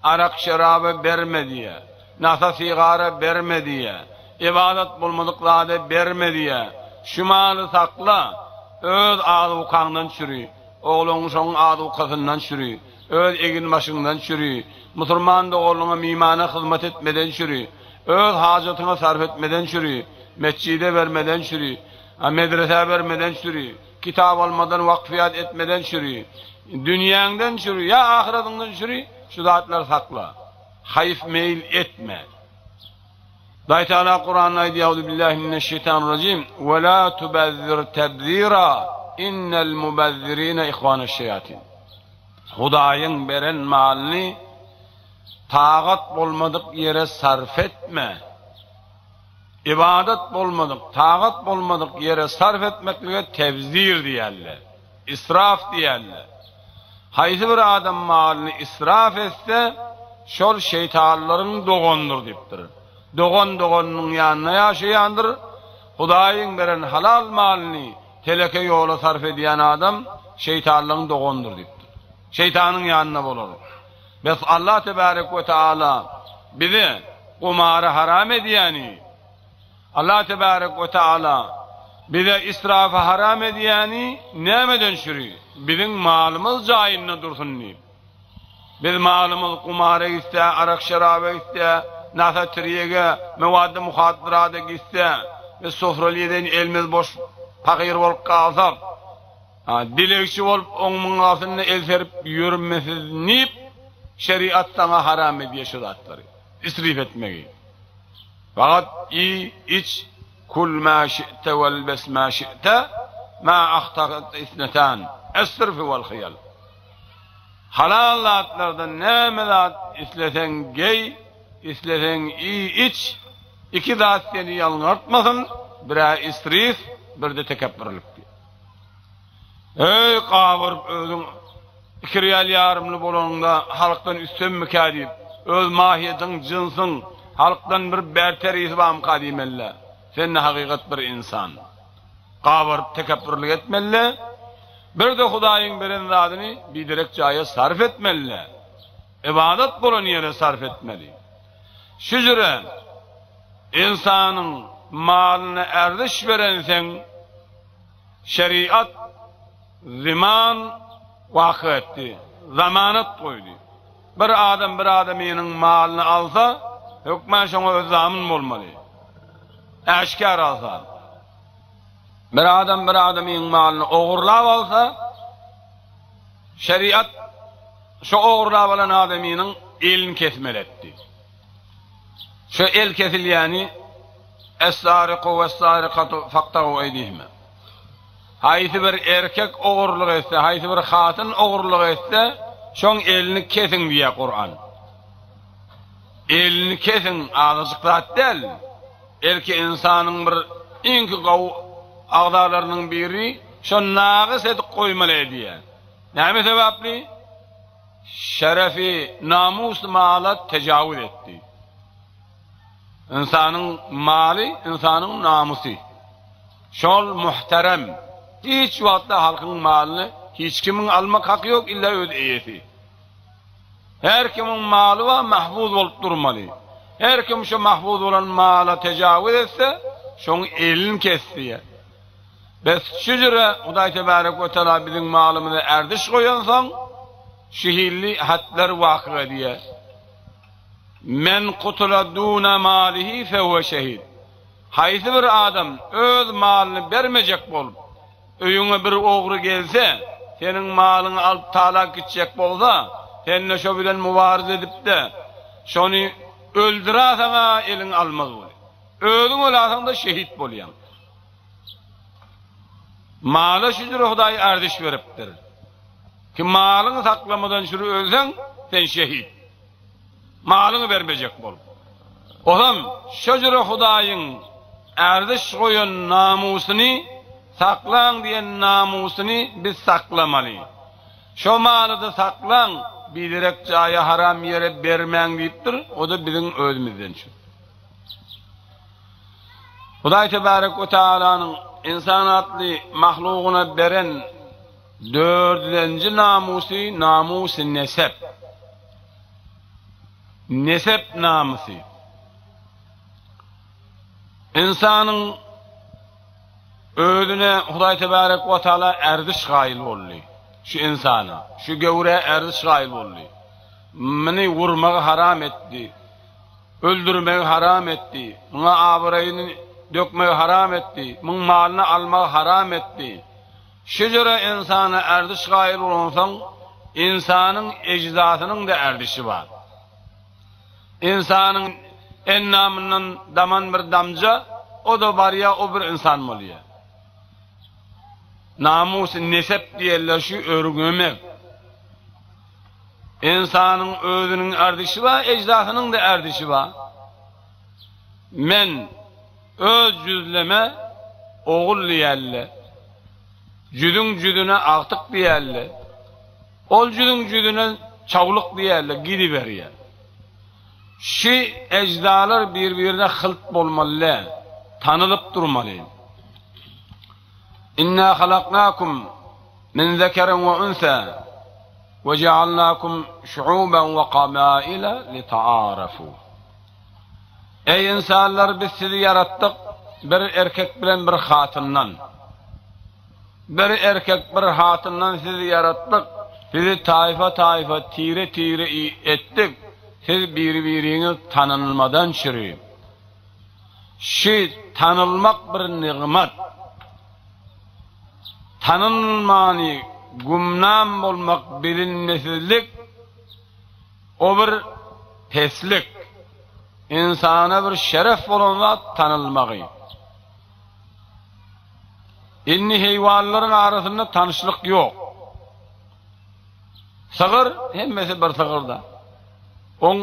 Arak-şeraba berme diýýär. Nasa-sigara berme diýýär. Ybadat bolmadyk zada berme diýýär. Şu maly sakla, öz azukaňdan çüri, oglan-uşagyň azukasyndan çüri, öz egin-başyňdan çüri, musulman doganlygyňa mimana hyzmat etmeden çüri, öz hajatyňa sarp etmeden çüri, metjide bermeden çüri, medresä bermeden çüri, Kitap almadan wakfyýat etmeden çüri, dünýäňden çüri ýa ahyratyňdan çüri şu zatlary sakla. Haýyf meýil etme. Hudaý Teala Kuranda aýdýar, Euzubillahi mineşşeýtanirrajim, Ve la tubezzir tebzira, innel mubezzirine ihwaneşşeýatin. Hudaýyň beren malyny tagat bolmadyk ýere sarf etme. Ybadat bolmadyk, tagat bolmadyk ýere sarf etmeklige tebzir diýerler, israf diýerler. Haýsy bir adam malyny israf etse, şol şeýtanlaryň doganydyr diýipdir. Dogan doganynyň ýanynda ýaşaýandyr. Hudaýyň beren halal malyny teleke ýola sarp edýän adam şeýtanlaryň doganydyr diýipdir. Şeýtanyň ýanynda bolar. Bes Allah tebärek we taala bize gumary haram edýäni, Allah tebärek we taala bize israfy haram edýäni nämeden şüri? Biziň malymyz jaýynda dursun diýip. Biz malymyz gumara gitse, arak-şeraba gitse, nasa-tirýege, mewaddy muhaddyrada gitse, biz sofraly ýeden elimiz boş pahyr bolup galsak, dilegçi bolup oň-muň astynda el serip ýörmesiz diýip, şeriat saňa haram edýär şu zatlary, isrif etmegi. Fakat iý, iç, kul ma şi'te welbes ma şi'te, ma ahtakat isnetan, es-sirfi wal hyýal. Halal zatlardan näme zat isleseň geý, isleseň iý, iç, iki zat seni ýalňartmasyn, bir-ä isrif, bir-de tekepbirlik diýýär. Eý, gabaryp özüň iki real ýarymly bolanyňda halkdan üstünmikä diýip, öz mahyýetiň, jynsyň halkdan bir berterisi barmyka diýmeli-dä. Sen-de hakykat bir ynsan. Gabaryp tekepbürlik etmeli-dä. Bir-de Hudaýyň beren zadyny biderek jaýa sarp etmeli-dä. Ybadat bolan ýere sarp etmeli. Şu jüre ynsanyň malyna erziş berenseň, Şeriat zeman waka etdi, zamanat goýdy. Bir adam bir adamynyň malyny alsa, hökman şoňa öz zamyn bolmaly. Äşgär alsa. Bir adam bir adamyň malyny ogurlap alsa, şeriat şo ogurlap alan adamynyň elini kesmeli etdi. Şo el kesilýäni Es-sariku wes-sarikatu faktau eýdihime. Haýsy bir erkek ogurlyk etse, haýsy bir hatyn ogurlyk etse, şoň elini kesiň diýýär Kuran. Elini kesiň azajyk zat däl. Belki ynsanyň bir iňki gowy agzalarynyň biri şo nagys edip goýmaly edýär. Näme sebäpli? Şerefi, namus mala tejawüz etdi. Ynsanyň maly, ynsanyň namusy. Şol muhterem. Hiç wagtda halkyň malyny hiç kimiň almak haky ýok, illa öz eýesi. Her kimiň maly bar, mahfuz bolup durmaly. Her kim şu mahfuz bolan mala tejawüz etse, şoň elini kesdiýär. Bes şu jüre Hudaý tebarek we teala biziň malymyza erdiş goýansoň, şu hilli hatlar wakyg edýär. Men kutula duna malihi fehuwe şehid. Haýsy bir adam öz malyny bermejek bolup, öýüňe bir ogry gelse, seniň malyňy alyp talap gitjek bolsa, sen-de şo bilen mubaryz edip-de, şony öldürasaň-a eliň almaz bolýar. Özüň ölasaň-da şehit bolýaň. Mala şüjür Hudaý erdiş beripdir. Ki malyňy saklamadan şüri ölseň, sen şehit. Malyňy bermejek bolup. Ozam şöjüre Hudaýyň erdiş goýan namusyny saklaň diýen namusyny biz saklamaly. Şo maly-da saklaň, biderek jaýa haram ýere bermäň diýipdir, o-da biziň özümizden şu. Hudaý tebarek we taalanyň ynsan atly mahlugyna beren dördülenji namusy namusy nesep. Nesep namysy. Ynsanyň özüne Hudaý tebarek we taala erdiş gaýyl boldy. Şu ynsana, şu göwrä erdiş gaýyl boldy. Muny urmagy haram etdi. Öldürmegi haram etdi. Muňa abraýyny dökmegi haram etdi. Muň malyny almagy haram etdi. Şejere ynsana erdiş gaýyl bolansoň, ynsanyň ejzasynyň-da erdişi bar. Ynsanyň endamyndan daman bir damja, o-da barýar, o bir ynsan bolýar. Namus, nesep diýerler şu örňemek. Ynsanyň özüniň erdişi bar, ejzasynyň-da erdişi bar. Men Öz jüzleme ogul diýerler. Jüzüň jüzüne agtyk diýerler. Ol jüzüň jüzüne çawlyk diýerler, gidiberýär. Şi ejzalar bir-birine hylt bolmaly däl, tanylyp durmaly. Inna halaknakum min zekerin we unsa we jealnakum şuuben we kabaile litaarafu. Eý ynsanlar biz sizi ýaratdyk bir erkek bilen bir hatyndan. Bir erkek bir hatyndan sizi ýaratdyk, sizi taýfa-taýfa, tire-tire etdik, siz biri-biriňiz tanylmadan çüri. Şi tanylmak bir nygmat. Tanylmany gümnam bolmak bilinmesizlik o bir peslik. Ynsana bir şeref bolan zat tanylmagy. Indi heýwanlaryň arasynda tanyşlyk ýok. Sygyr, hemmesi bir sygyrda. Oň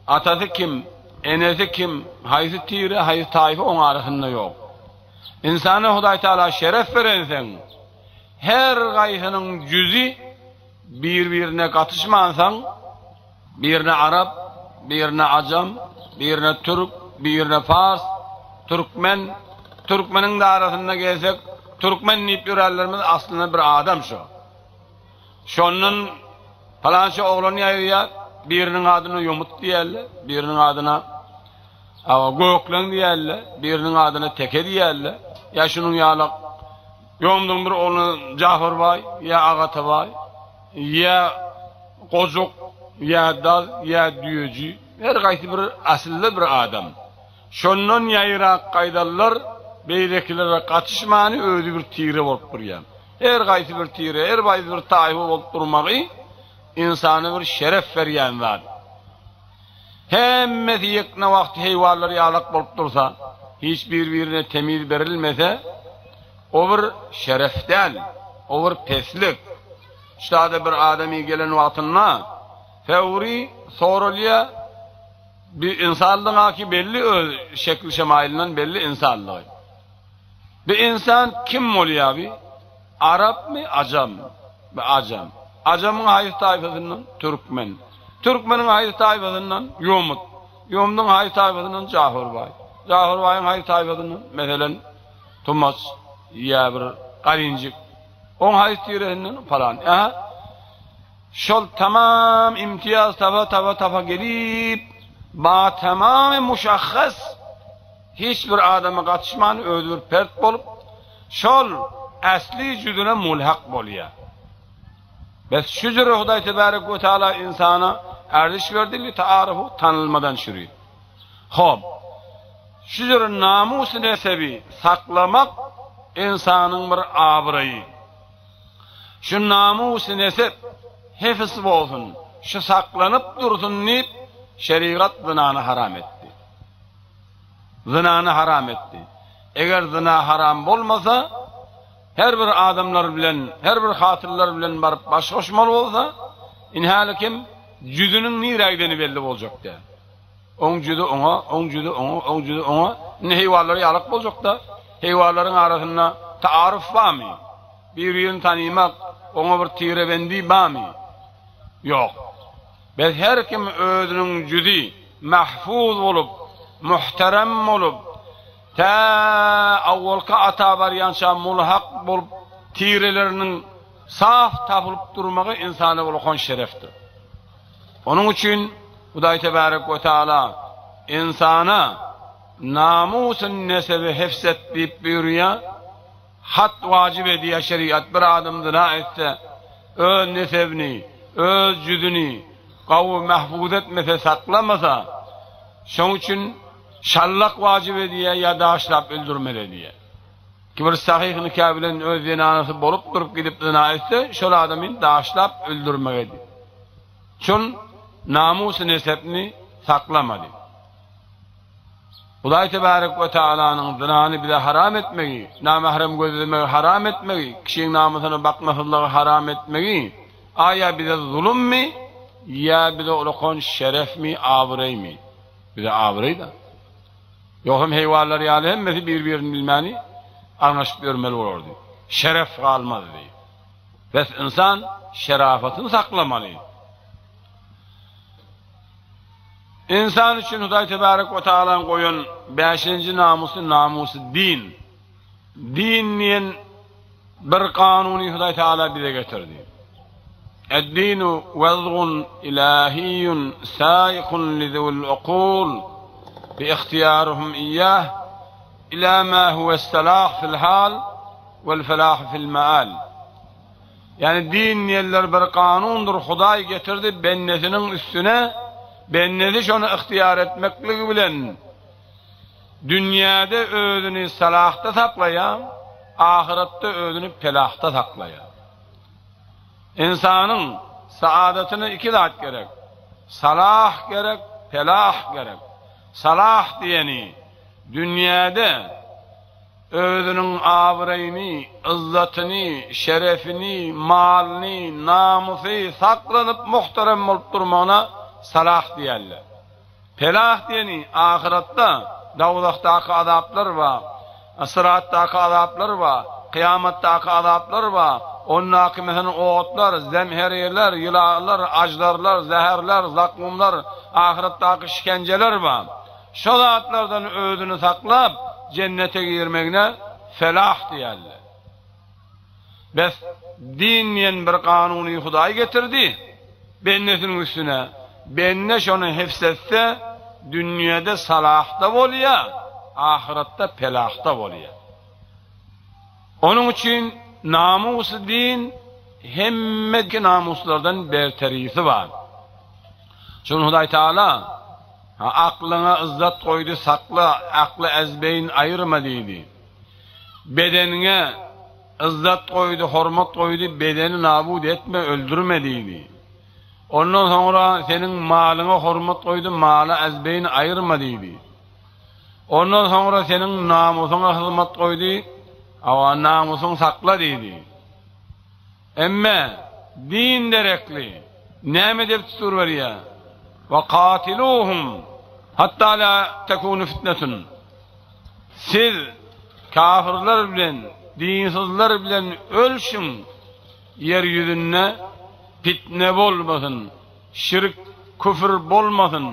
atasy kim, enesi kim, haýsy tire, haýsy taýfa oň arasynda ýok. Ynsana Hudaý Taala şeref berenseň, her gaýsynyň jüzi bir-birine gatyşmansaň, birine arap, birine ajam, birine türk, birine pars, türkmen, türkmeniň-de arasynda gelsek, türkmen diýip ýörenlerimiz aslynda bir adam şo. Şondan palança oglan ýaýraýar, biriniň adyna ýomut diýerler, biriniň adyna awa gökleň diýerler, biriniň adyna teke diýerler. Ýa şunuň ýaly ýomduň bir ogly Jafarbaý, ýa Agatabaý, ýa Gojuk, ýa Daz, ýa Düýeji, her gaýsy bir asylly bir adam. Şondan ýaýrak gaýdanlar beýlekilere gatyşmany özi bir tire bolup durýar. Her gaýsy bir tire, her gaýsy bir taýfa bolup durmagy ynsana bir şeref berýän zat. Hemmesi ýekna wagty heýwanlar ýalak bolup dursa, hiç bir-birine temiz berilmese, o bir şeref däl, o bir peslik. Ştada bir adamy gelen wagtynda fewri soralýar, bir ynsanlygy belli öz şekli-şemaýylyndan belli ynsanlygy. Bir ynsan kim bolýar bi? Arapmy, ajammy? Bi ajam. Ajamyň haýsy taýpasyndan? Türkmen. Türkmeniň haýsy taýpasyndan? Ýomut. Ýomduň haýsy taýpasyndan? Jafarbaý. Jafarbaýyň haýsy taýpasyndan? Meselen, Tumaç ýa bir Garinjik. Oň haýsy tiresinden? Palan. Aha. Şol tamam imtiýaz taba taba taba gelip, ba tamamy muşahhas hiç bir adama gatyşman özi bir pert bolup, şol äsli jüzüne mulhak bolýar. Bes şu jüre Hudaý Tebarek we Teala ynsana erziş berdi li taarufu tanylmadan şüri. Hop. Şu jüre namus nesebi saklamak ynsanyň bir abraýy. Şu namus-nesep hefz bolsun, şu saklanyp dursun diýip, şerigat zynany haram etdi. Zynany haram etdi. Eger zyna haram bolmasa, her bir adamlar bilen, her bir hatynlar bilen baryp baş goşmaly bolsa, indi häli kim jüzüniň nirä gideni belli boljak däl. Oň jüzi oňa, oň jüzi oňa, oň jüzi oňa. Indi heýwanlar ýalak boljakda. Heýwanlaryň arasynda taaruf barmy? Bir-birini tanymak, oňa bir tirebendi barmy? Ýok. Bes her kim özüniň jüzi mahfuz bolup, muhterem bolup, tä awwalky ata barýança mulhak bolup tireleriniň saf tapylyp durmagy ynsana ullakan şerefdir. Onuň üçin Hudaý Tebärek we Teala ynsana namusyn nesebi hefz et diýip buýurýar. Had wajyp edýär şeriat bir adam zyna etse, öz nesebini, öz jüzüni gawy mahfuz etmese, saklamasa, şoň üçin şallak wajyp edýär ýa daşlap öldürmeli edýär. Ki bir sahyh nika bilen öz zenanasy bolup durup gidip zyna etse, şol adamy daşlap öldürmeli edýär. Şol namus-nesepni saklamady. Hudaý Tebarek we Taalanyň zynany bize haram etmegi, namährem gözlemegi haram etmegi, kişiň namysyna bakmasyzlygy haram etmegi, aýa bize zulummy ýa bize ulakan şerefmi, abraýmy? Bize abraý-da. Ýogsam heýwanlar ýaly hemmesi bir-birini bilmäni alňaşyp ýörmeli bolardy. Şeref galmazdy. Bes ynsan şerafatyny saklamaly. Ynsan üçin Hudaý Tebarek we Tagalaň goýan bäşinji namusy namusy din. Din diýen bir kanuny Hudaý Tagala bize getirdi. Ed-dinu wezgun ilahiyyun saikun li zewil ukul bi ihtiýaruhum iyyah ila ma huves-salah fil hal wel felah fil maal. Ýagny din diýenler bir kanundyr Hudaý getirdi bendesiniň üstüne bendesi şony ygtyýar etmekligi bilen dünýäde özüni salahda saklaýar ahyratda özüni pelahda saklaýar. Ynsanyň saadatyna iki zat gerek salah gerek pelah gerek. Salah diýeni dünýäde Özüniň abraýyny, yzzatyny, şerefini, malyny, namysy saklanyp muhterem bolup durmagyna salah diýerler. Pelah diýeni ahyratda dowzahdaky azaplar bar, syratdaky azaplar bar, kyýamatdaky azaplar bar, ondaky meselem otlar, zemherirler, ýylanlar, aždarlar, zäherler, zakgumlar, ahyratdaky şikenjeler bar. Şo zatlardan özüni saklap, jennete girmegine felah diýerler. Bes, din diýen bir kanuny Hudaý getirdi, bendesiniň üstüne. Bende şony hifz etse, dünýede salahda bolýar, ahyratda pelahda bolýar. Onuň üçin namusy din hemme namuslardan berterisi bar. Şuny Hudaý Taala Ha aklyňa yzzat goýdy sakla akly ezbeýin aýyrma diýdi. Bedeniňe yzzat goýdy hormat goýdy bedeni nabut etme öldürme diýdi. Ondan soňra seniň malyňa hormat goýdy maly ezbeýin aýyrma diýdi. Ondan soňra seniň namusyňa hyzmat goýdy hawa namusyň sakla diýdi. Emme din derekli näme depdestur berýär? Wa katiluhum hatta la tekunu fitnetun. Siz kafirler bilen, dinsizler bilen ölşüň, ýer ýüzünde pitne bolmasyn, şirk, küfür bolmasyn.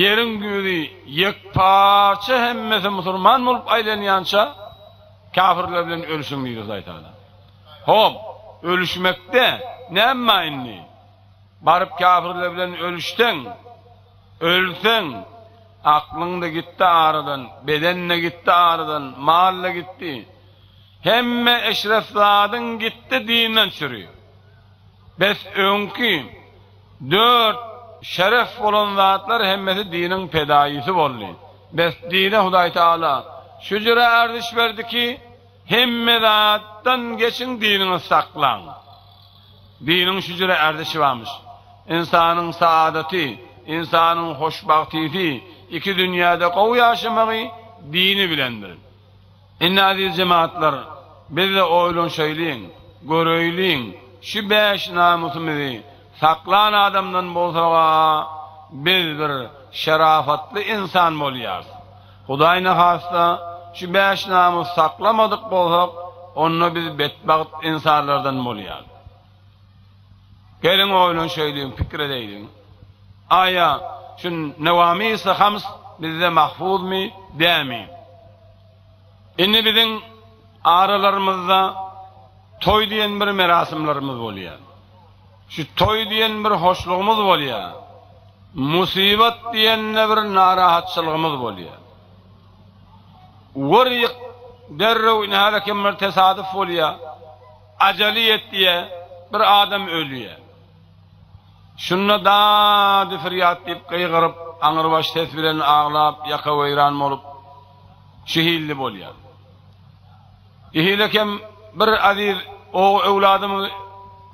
Ýeriň ýüzi ýekparça hemmesi musulman bolup aýlanýança kafirler bilen ölşüň diýdi Hudaý Tagala. Hop, ölüşmekde näme bar indi? Baryp kafirler bilen ölüşseň, ölseň, aklyň-da gitdi aradan, beden-de gitdi aradan, mal-da gitdi. Hemme eşref zadyň gitdi dinden çüri. Bes öňki Dört, şeref bolan zatlar hemmesi diniň pedaýysy boldy. Bes dine Hudaý Taala şu jüre erziş berdi ki, hemme zatdan geçiň diniňizi saklaň. Diniň şu jüre erzişi barmyş. Ynsanyň saadaty, ynsanyň hoşbagtysy, iki dünýäde gowy ýaşamagy dini bilendir. Indi aziz jemagatlar, biz-de oýlanşaýlyň, göreýliň, şu bäş namysymyzy saklan adamdan bolsag-a, biz bir şerafatly ynsan bolýarys. Hudaý nahasta, şu bäş namysy saklamadyk bolsak, onda biz betbagt ynsanlardan bolýarys. Geliň oýlanşaýlyň, pikir edeýliň. Aýa, şu Newamisi hams bizde mahfuzmy, dämi? Indi biziň aralarymyzda toý diýen bir merasymlarymyz bolýar. Şu toý diýen bir hoşlugymyz bolýar. Musybat diýende bir narahatçylygymyz bolýar. Wur ýyk derrew ine häli kim bir tesadyf bolýar. Ajaly ýetýär, bir adam ölýär. Şunda dady-perýat diýip gygyryp, aňrybaş ses bilen aglap, ýaka weýran bolup, şu hilli bolýar. Ihile kem bir aziz ogul-öwladymyzy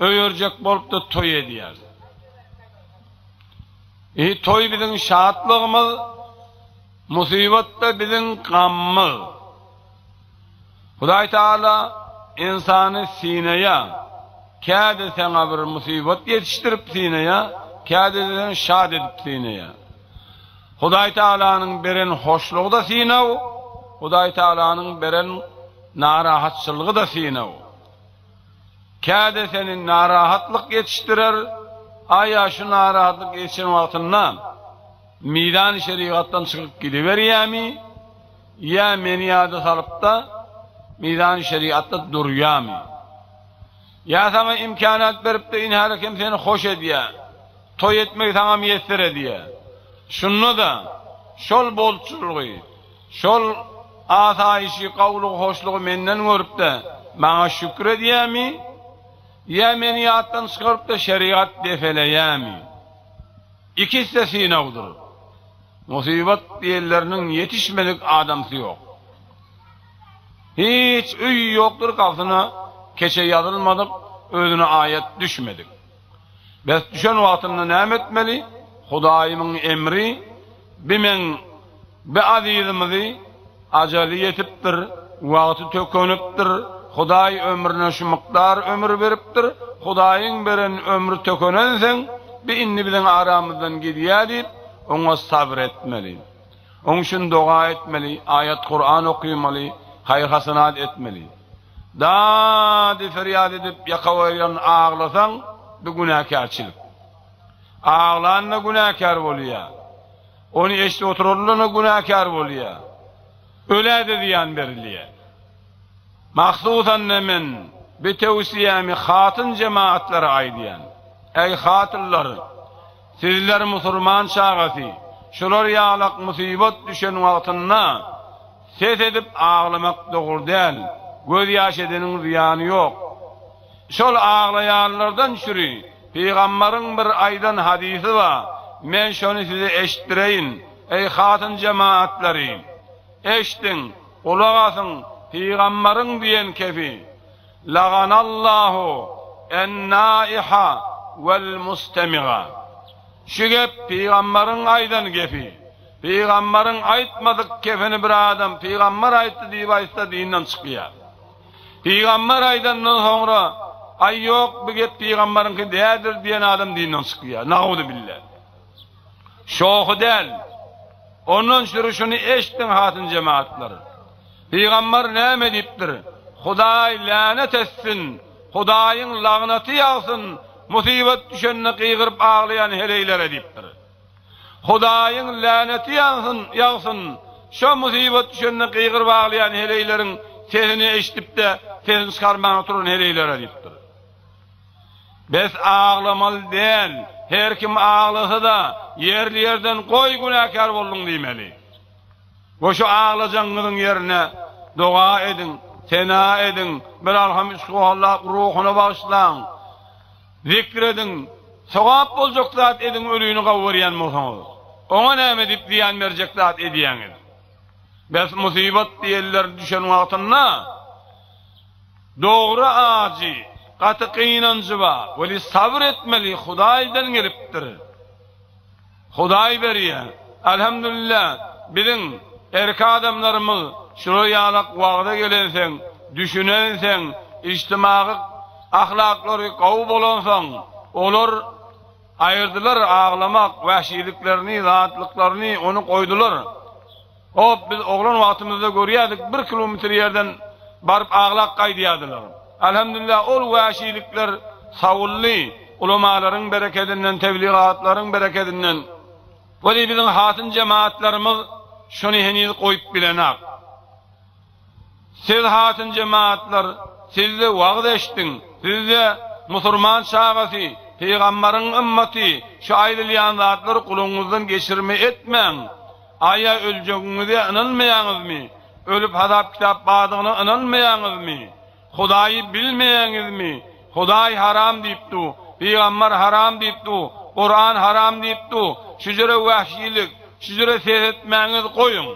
öýerjek bolup-da toý edýäris. Ihi toý biziň şatlygymyz, musybat-da biziň gammyz. Hudaý Tagala ynsany synaýar. Käde saňa bir musybat ýetişdirip synaýar, käde-de seni şat edip synaýar. Hudaý Tagalanyň beren hoşlugy-da synag, Hudaý Tagalanyň beren narahatçylygy-da synag. Käde seni narahatlyk ýetişdirer, aýa şu narahatlyk ýetişen wagtynda mizan şerigatdan çykyp gidiberýämi, ýa meni ýada salypda mizan şerigatda durýamy? Ýa saňa imkanat beripde inhäli hem seni hoş edýä, toý etmegi saňa miýesser edýä. Şunda-da şol bolçulygy, Şol asaýyşy, gowulygy, hoşlugy menden görüp-de, maňa şükür edýärmi? Ýa meni ýatdan çykaryp-da, şerigat depeleýärmi? Ikisi-de synagdyr. Musybat diýenleriniň ýetişmedik adamsy ýok. Hiç öý ýokdur gapysyna keçe ýazylmadyk, özüne aýat düşmedik. Bes düşen wagtynda näme etmeli? Hudaýymyň emri bi meň bi azizimizi ajaly ýetipdir, wagty tökenipdir, Hudaý ömrüne şu mukdar ömür beripdir, Hudaýyň beren ömri tökenenseň bi indi biziň aramyzdan gidýär diýip, oňa sabyr etmeli. Oň üçin doga etmeli, aýat-Kuran okymaly, haýyr-hasanat etmeli. Dady-ferýat edip ýaka goýan aglasaň, bu günäkärçilik. Aglan-da günäkär bolýar. Ony eşidip oturanlar-da günäkär bolýar. Ölä-de zyýan berilýär. Mahsusan-da men bu tewsiýämi hatyn jemagatlara aýdýan. Eý, hatynlar! Sizler musulman çagasy, şular ýalak musybat düşen wagtynda, Ses edip aglamak dogry däl, göz ýaş edeniň zyýany ýok. Şol aglaýanlardan çüri pygambaryň bir aýdan hadysy bar, men şony size eşitdireýin, eý hatyn jemagatlary! Eşdiň, gulak asyň pygambaryň diýen kefi, Laganallahu en-naiha wel-mustemiga. Şu gep pygambaryň aýdan gepi. Pygambaryň aýtmadyk kefeni bir adam pygambar aýtdy diýip aýtsa dinden çykýar. Pygambar aýdandan soňra aý ýok bu gep pygambaryňky däldir diýen adam dinden çykýar. Nauzubilla. Şohy däl. Ondan şüri şuny eşdiň hatyn jemaatlar. Pygambar näme diýipdir? Hudaý länet etsin, Hudaýyň lagnaty ýagsyn musybat düşende gygyryp aglaýan heleýlere diýipdir. Hudaýyň läneti ýansyn, ýagsyn, şo musybat düşende gygyryp aglaýan heleýleriň sesini eşidip-de, sesini çykarman oturan heleýlere diýipdir. Bes aglamaly däl, her kim aglasa-da, ýerli-ýerden goý günäkär bolduň diýmeli. We şu aglajagyňyzyň ýerine doga ediň, sena ediň, bir alham üç kuhallap ruhuna bagyşlaň. Zikr ediň, sogap boljak zat ediň ölüni gowy görýän bolsaňyz. Oňa näme diýip zyýan berjek zat edýäňiz? Bes musybat diýenler düşen wagtynda dogry ajy, gaty gynanjy bar, weli sabyr etmeli Hudaýdan gelipdir. Hudaý berýär. Alhamdulillah, biziň erki adamlarymyz şular ýalak wagza gelenseň, düşünenseň, ijtimagy ahlaklary gowy bolansoň, olar aýyrdylar aglamak wäşiliklerini, zatlyklaryny, ony goýdular. Hop, biz oglan wagtymyzda görýärdik, bir kilometr ýerden baryp aglap gaýdýardylar. Alhamdulillah, ol wäşilikler sawuldy, ulamalaryň berekedinden, tebligatlaryň berekedinden. Weli biziň hatyn jemaatlarymyz şony heniz goýup bilenak. Siz hatyn jemaatlar, siz-de wagyz eşdiň, siz-de musurman çagasy, pygambaryň ymmaty, şu aýdylýan zatlary gulagyňyzdan geçirme etmäň. Aýa öljegiňize ynanmaýaňyzmy? Ölüp hasap-kitap bardygyna ynanmaýaňyzmy? Hudaýy bilmeýäňizmi? Hudaý haram diýip du, pygambar haram diýip du, Kuran haram diýip du, şüjere wähşilik, şüjere ses etmäňiz goýuň.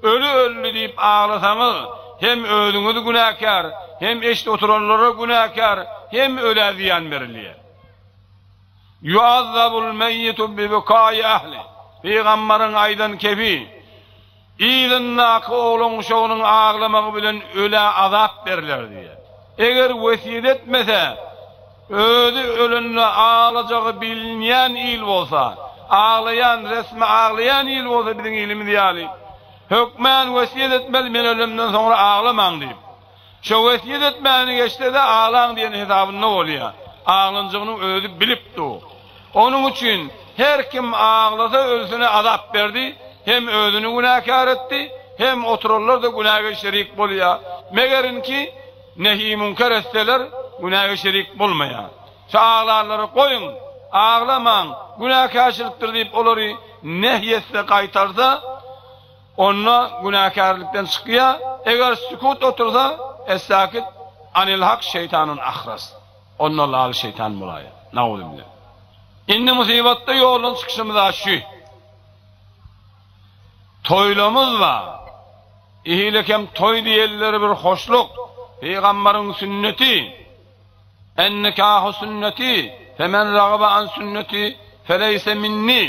Öli öldi diýip aglasaňyz, hem özüňiz günäkär, hem eşidip oturanlara günäkär, hem ölä zyýan berilýär. Ýuazzabul meýýitu bi bukai ahli, Pygambaryň aýdan kefi, yzyndaky oglan-uşagynyň aglamagy bilen ölä azap berler diýýär. Eger wesýet etmese, özi ölende aglajagy bilinýän il bolsa, aglaýan, resmi aglaýan il bolsa biziň ilimiz ýaly, hökmän wesýet etmeli men ölemden soňra aglamaň diýip. Şo wesýet etmäni geçse-de aglaň diýen hesabynda bolýar. Aglanjygyny özi bilip dur. Onuň üçin her kim aglasa ölsüne azap berdi, hem özüni günäkär etdi, hem oturanlar-da günäge şerik bolýar. Megerinki nehi-münker etseler günäge şerik bolmaýar. Şu aglanlary goýuň, aglamaň, günäkärçilikdir diýip olary nehy etse gaýtarsa, onda günäkärlikden çykýar, eger sükut otursa, Es-sakit anil hak şeýtanun ahras, onda lal şeýtan bolaýar. Nauzubilla. Indi musybatda ýoldan çykyşymyz-a şü. Toýlamyz bar. Ihilekem toý diýenleri bir hoşluk, pygambaryň sünneti. En-nikahu sünneti, femen ragaba an sünneti, feleýse minni.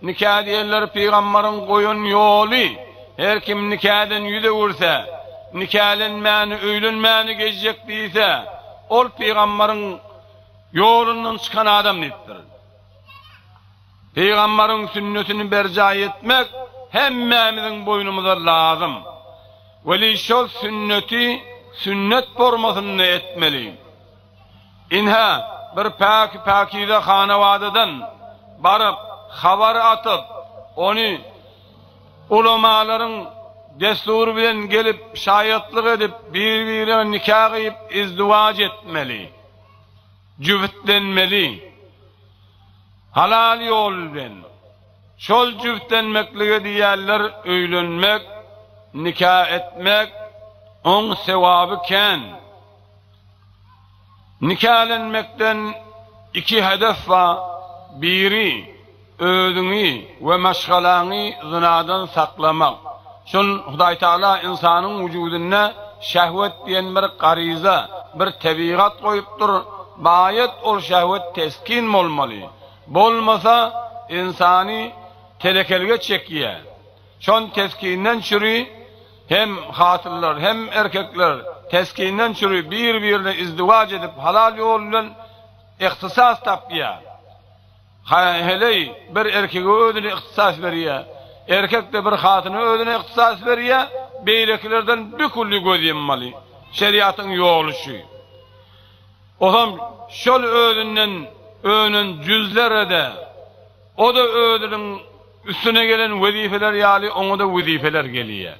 Nika diýenleri pygambaryň goýan ýoly. Her kim nikadan ýüz öwürse, nikalenmäni, öýlenmäni gejjek diýse, ol pygambaryň ýolundan çykan adam diýipdir. Pygambaryň sünnetini berjaý etmek hemmämiziň boýnumyza lazym. Weli şol sünneti sünnet formasynda etmeli. Ynha, bir päki-päkize hanawadadan baryp, habar atyp, ony ulamalaryň dessury bilen gelip, şaýatlyk edip, bir-birine nika gyýyp, izdiwaç etmeli, jübütlenmeli. Halal ýol bilen. Şol jübtlenmeklige diýýärler öýlenmek, nika etmek, oň sewaby kän. Nikalenmekden iki hedef bar, biri, özüňi we maşgalaňy zynadan saklamak. Şol Hudaýtagala ynsanyň wujudynda şehwet diýen bir garyza, bir tebigat goýupdyr, baýat ol şehwet teskin bolmaly. Bolmasa ynsany telekelige çekýär. Şon teskinden çüri hem hatynlar, hem erkekler teskinden çüri bir-birine izdiwaç edip halal ýol bilen ihtisas tapýar. Heleý bir erkege özüne ihtisas berýär, erkek-de bir hatyna özüne ihtisas berýär, beýlekilerden bükülli göz ýummaly. Şeriatyň ýoly şu. Ozam şol özünden önen jüzlere-de, o-da özüniň üstüne gelen wezipeler ýaly oňa-da wezipeler gelýär.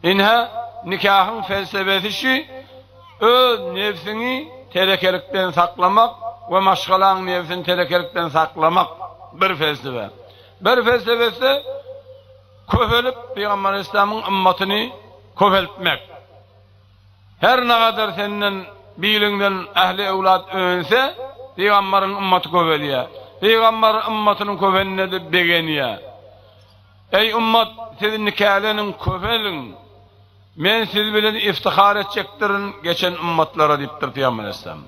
Ine, nikahyň felsefesi şu, öz nebsiňi telekelikden saklamak we maşgalaň nebsini telekelikden saklamak bir felsefe. Bir felsefesi köpelip Pygamber Aleyhisselamyň ymmatyny köpeltmek. Her nagadar senden biliňden ähli öwlat önse, pygambaryň ymmaty köpelýär. Pygambar ymmatynyň köpenine-de begenýär. Eý ymmat, siz nikälenin, köpeliň. Men siz bilen iftihar etjekdirin geçen ymmatlara diýipdir Pygamber aleyhisselam.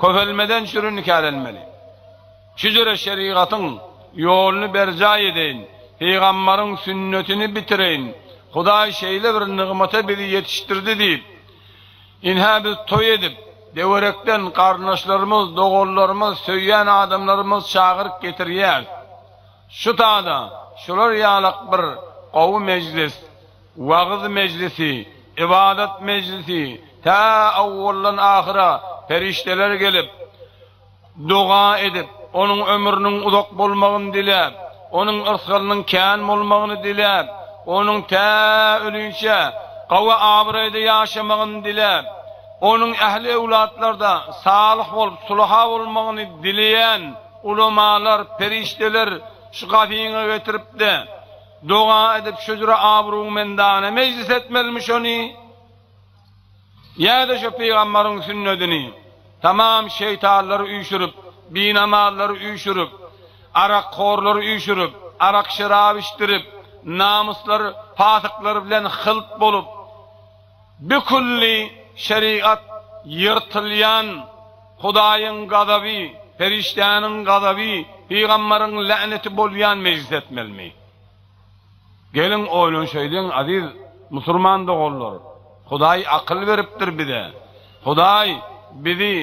Köpelmeden çüri nikälenmeli. Şüjere şerigatyň ýoluny berjaý edeýin, pygambaryň sünnetini bitireýin, Hudaý şeýle bir nygmata bizi ýetişdirdi diýip, ynha biz toý edip, dewerekden garyndaşlarymyz, doganlarymyz, söýýän adamlarymyz çagyryp getirýäris. Şu tada şular ýalak bir gowy mejlis, wagyz mejlisi, ybadat mejlisi tä owwaldan ahyra perişdeler gelip, Doga edip, onuň ömrüniň uzak bolmagyny diläp, onuň yrsgalynyň kän bolmagyny diläp, onuň tä ölinçä gawy abraýda ýaşamagyny diläp, onuň ähli öwlatlarda salyh bolup, sulaha bolmagyny dileýän ulamalar, perişdeler şu gapyňa getirip-de, doga edip, şu jüre abruwmendana mejlis etmelimi şony? Ýa-da şu pygambaryň sünnedini tamam şeýtanlary üýşürip, binamazlary üýşürip, arakhorlary üýşürip, arak-şerap içdirip, namyslar pasyklar bilen hylt bolup, bükülli şerigat ýyrtylýan Hudaýyň gazaby, perişdäniň gazaby, pygambaryň läneti bolýan mejlis etmelimi? Geliň oýlanşaýlyň aziz musurman doganlar, Hudaý akyl beripdir bize. Hudaý bizi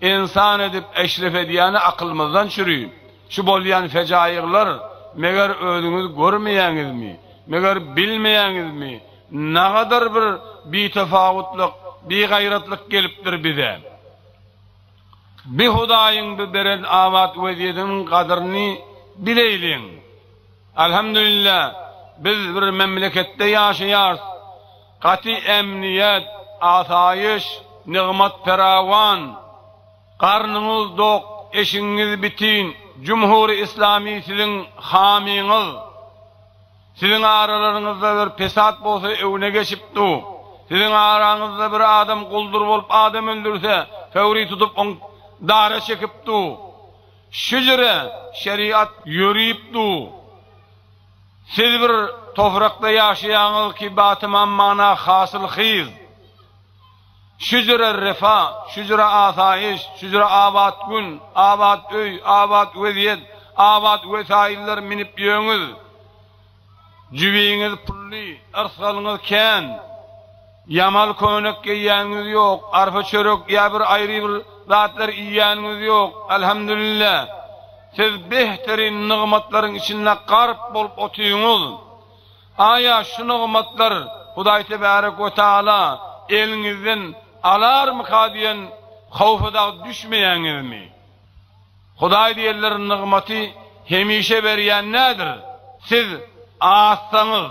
ynsan edip eşref edýäni akylymyzdan çüri. Şu bolýan fejaýyglar meger özüňiz görmeýäňizmi? Meger bilmeýäňizmi? Nagadar bir bitefawutlyk, bigaýratlyk gelipdir bize. Bi Hudaýyň bi beren abat wezýetiniň gadyryny bileýliň. Alhamdulillah, biz bir memleketde ýaşaýarys. Gaty emniýet, asaýyş, nygmat perawan. Garnyňyz dok, eşigiňiz bitin, Jumhury Islamy siziň hamyňyz. Siziň aralaryňyzda bir pesat bolsa öwne geçip du. Siziň araňyzda bir adam guldur bolup adam öldürse, föwri tutup oň dara çekip du. Şüjre şeriat ýörüp du. Siz bir toprakda ýaşaýaňyz ki batamam mana hasyl hyz. Şüjre refa, şüjre asaýyş, şüjre abat gün, abat öý, abat wezýet, abat wesaýyllar minip ýöňüz. Jübiňiz pully, yrsgalyňyz kän. Ýamal köýnek geýýäniňiz ýok, arpa çörek ýa bir aýry bir zatlar iýýäniňiz ýok. Alhamdulillah. Siz behterin nygmatlaryň içinde gark bolup otyňyz. Aýa şu nygmatlar Hudaý Tebärek we Taala eliňizden alarmyka diýen howfa dagy düşmeýäňizmi? Hudaý diýenler nygmaty hemişe berýän nädir? Siz azsaňyz.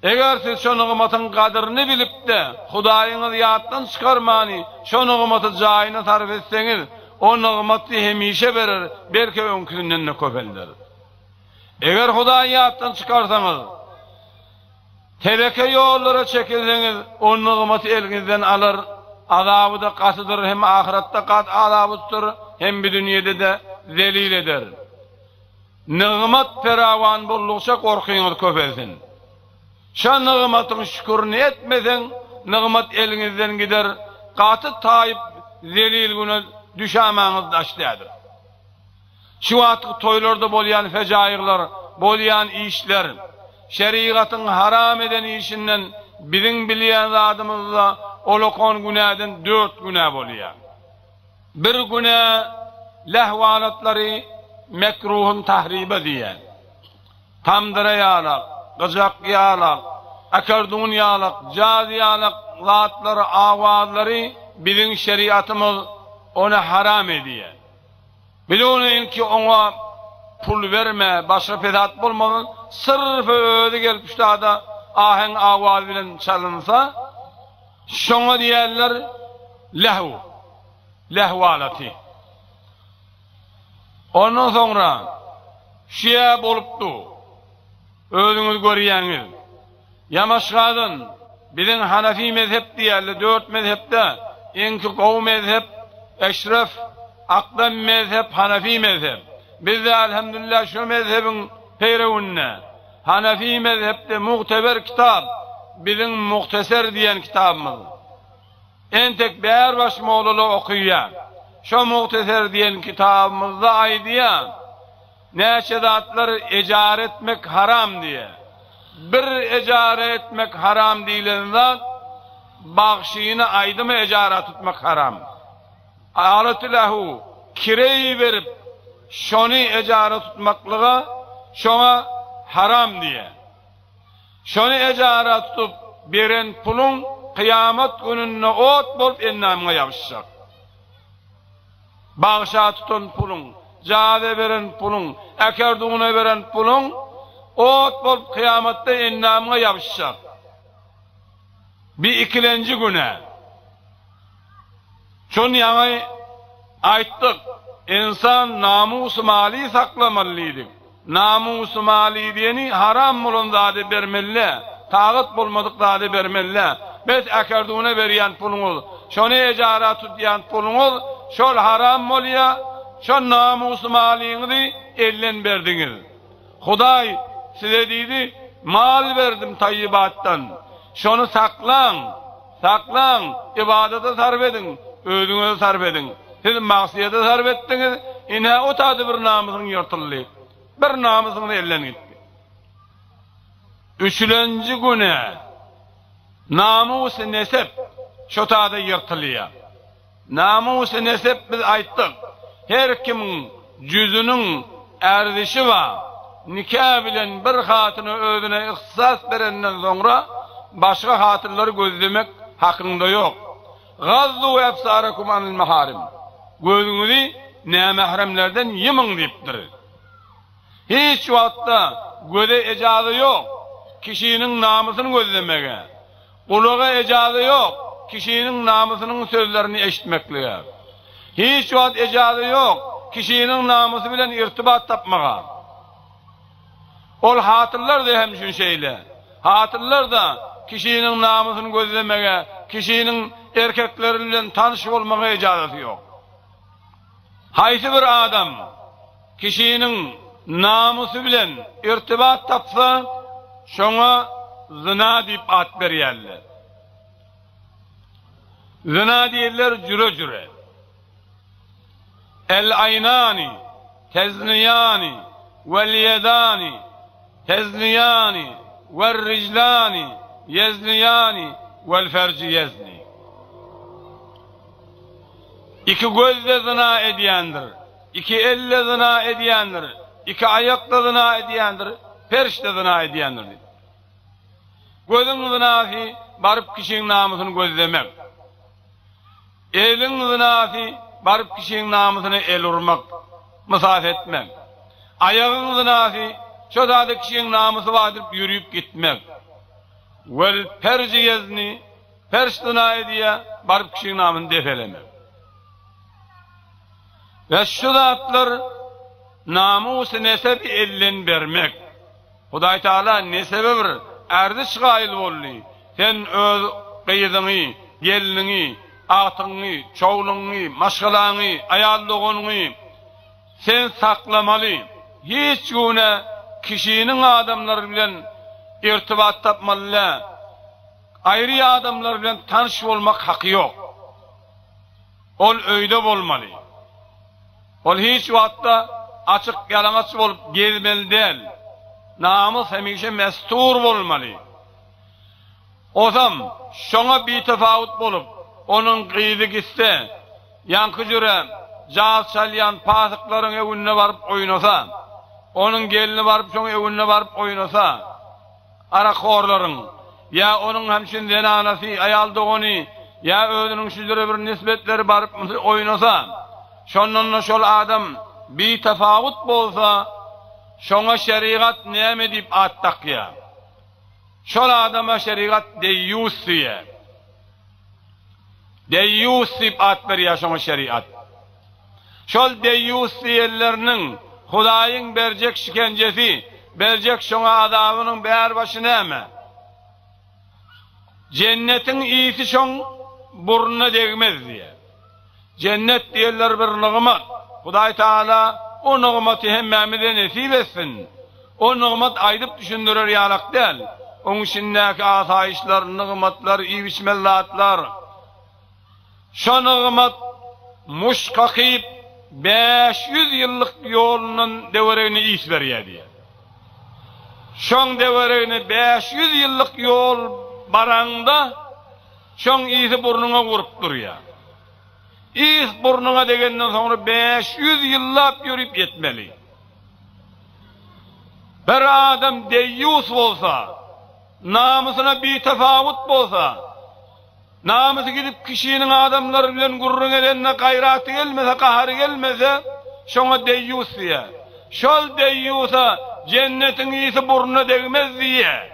Eger siz şo nygmatyň gadyryny bilip-de, Hudaýyňyzy ýatdan çykarmany şo nygmaty jaýyna sarp etseňiz, o nygmaty hemişe berer, belki öňküsinden-de köpelder. Eger Hudaýy ýatdan çykarsaňyz, tebeke ýollara çekilseňiz, O nygmaty eliňizden alar, azaby-da gatydyr, hem ahyretde gaty azaby tutar, hem bu dünýede-de zelil eder. Nygmat perawan boldugyça gorkyňyz köpelsin. Şo nygmatyň şükürini etmeseň, nygmat eliňizden gider, gaty taýyp zelil güne düşämaňyz daş däldir. Şu wagtky toýlarda bolýan fejaýyglar, bolýan işler, şerigatyň haram eden işinden biziň bilýän zadymyzda olakan günäden dört günä bolýar. Bir günä lehwalatlary mekruhun tahriba diýýär. Tamdyra ýalak, gyjak ýalak, akardun ýalak, jaz ýalak zatlary, awazlary biziň şerigatymyz ony haram edýär. Biloniňki oňa pul berme, başga pesat bolmasyn, syrf özi gelip şu zada aheň awaz bilen çalynsa, şoňa diýerler lehw, lehwalaty. Ondan soňra şiä bolupdy. Özüňiz görýäňiz. Ýamaşgadan, biziň Hanafi mezhep diýerler, dört mezhepde iňki gowy mezhep, eşref, akdam mezhep, Hanafi mezhep. Biz-de elhamdülillah şu mezhebiň peýrewinde. Hanafi mezhepde mugteber kitap biziň Muhteser diýen kitabymyz. Entek bär-baş mollala okyýar. Şo Muhteser diýen kitabymyzda aýdýar. Näçe zatlar ejara etmek haram diýýär. Bir ejara etmek haram diýlen zat bagşyny aýdyma ejara tutmak haram. Alaty lehu kireý berip şony ejara tutmaklyga şoňa haram diýýär. Şony ejara tutup beren puluň kyýamat gününde ot bolup endamyňa ýabyşjak. Bagşa tutan puluň, jaze beren puluň, äkerduguna beren puluň ot bolup kyýamatda endamyňa ýabyşjak. Bi ikilenji günä. Şony ýaňy aýtdyk. Ynsan namusy maly saklamaly diýdik. Namusy maly diýeni haram bolan zady bermeli-dä, tagat bolmadyk zady bermeli-dä. Bes äkerduna berýän puluňyz, şony ejara tutýan puluňyz şol haram bolýa, şo namusy malyňyzy elden berdiňiz. Hudaý size diýdi, mal berdim taýýybatdan, şony saklaň. Saklaň, ybadata sarp ediň, özüňize sarp ediň. Siz magsyýete sarp etdiňiz, ine, o taýda bir namysyň ýyrtyldy. Bir namysyňyz elden gitdi. Üçülenji günä, namus-y nesep şo taýda ýyrtylýar. Namus-y nesep biz aýtdyk, her kimiň jüzüniň erzişi bar. nika bilen bir hatyna özüne ihtisas berenden soňra başga hatynlary gözlemek hakyňda ýok. Gazzu ebsarakum anil maharim. Gözüňizi nämähremlerden ýymyň diýipdir. Hiç wagtda göze ejaza ýok, kişiniň namysyny gözlemege. Gulaga ejaza ýok, kişiniň namysynyň sözlerini eşitmeklige. Hiç wagt ejaza ýok, kişiniň namysy bilen irtibat tapmaga. Ol hatynlar-da hem şun şeýle. Hatynlar-da kişiniň namysyny gözlemege, kişiniň erkekleri bilen tanyş bolmaga ejazasy ýok. Haýsy bir adam kişiniň namysy bilen irtibat tapsa, şoňa zyna diýip at berýärler. Zyna diýerler jüre-jüre. El-aýnani tezniýani wel-ýedani tezniýani wer-rijlani ýezniýani wel-ferji ýezni. Iki göz-de zyna edýändir, iki el-de zyna edýändir, iki aýak-da zyna edýändir, perç-de zyna edýändir diýip. Gözüň zynasy baryp kişiň namysyny gözlemek. Eliň zynasy baryp kişiň namysyna el urmak, mysas etmek. Aýagyň zynasy şo zada kişiň namysy bar diýip ýörüp gitmek. Wel perji ýezni Perç zyna edýär, baryp kişiň namyny depelemek. We şu zatlar namus-y nesebi elden bermek. Hudaý Tagala nesebe bir ärziş gaýyl boldy. Sen öz gyzyňy, gelniňi, agtygyňy, çowlugyňy, maşgalaňy, aýal doganyňy sen saklamaly. Hiç güne kişiniň adamlar bilen irtibat tapmaly däl. Aýry adamlar bilen tanyş bolmak haky ýok. Ol öýde bolmaly. Ol hiç wagtda açyk ýalaňaç bolup gezmeli däl. Namys hemişe mestur bolmaly. Osam şoňa bitefawut bolup, onuň gyzy gitse, ýaňky jüre jaz çalýan pasyklaryň öwünde baryp oýnasa, onuň gelni baryp şoň öwünde baryp oýnasa, Arakhorlaryň, ýa onuň hemşin zenanasy, aýal dogany, ýa özüniň şüjre bir nisbetleri baryp oýnasa, şondan-da şol adam bitafawut bolsa, şoňa şerigat näme diýip at dakýar? Şol adama şerigat deýýus diýýär. Deýýus diýip at berýär şoňa şerigat. Şol deýýus diýenleriniň Hudaýyň berjek şikenjesi, berjek şoňa azabynyň bär başy näme? Jennetiň ysy şoň burnuna degmez diýýär. Jennet diýenleri bir nygmat. Hudaý Tagala o nygmaty hemmämize nesip etsin. O nygmat aýdyp düşündirer ýalak däl. Oň içindäki asaýyşlar, nygmatlar, iýip-içmeli zatlar. Şo nygmat muş kakyp 500 ýyllyk ýolundan deweregine ys berýär diýýär. Şoň deweregine 500 ýyllyk ýol baraňda şoň ysy burnuňa urup durýar. Ys burnuňa degenden soňra 500 ýyllap ýörüp ýetmeli. Bir adam deýýus bolsa, namysyna bitefawut bolsa, Namysy gidip kişiniň adamlar bilen gürrüň edende gaýraty gelmese, gahary gelmese, şoňa deýýus diýýär. Şol deýýusa jennetiň ysy burnuna degmez diýýär.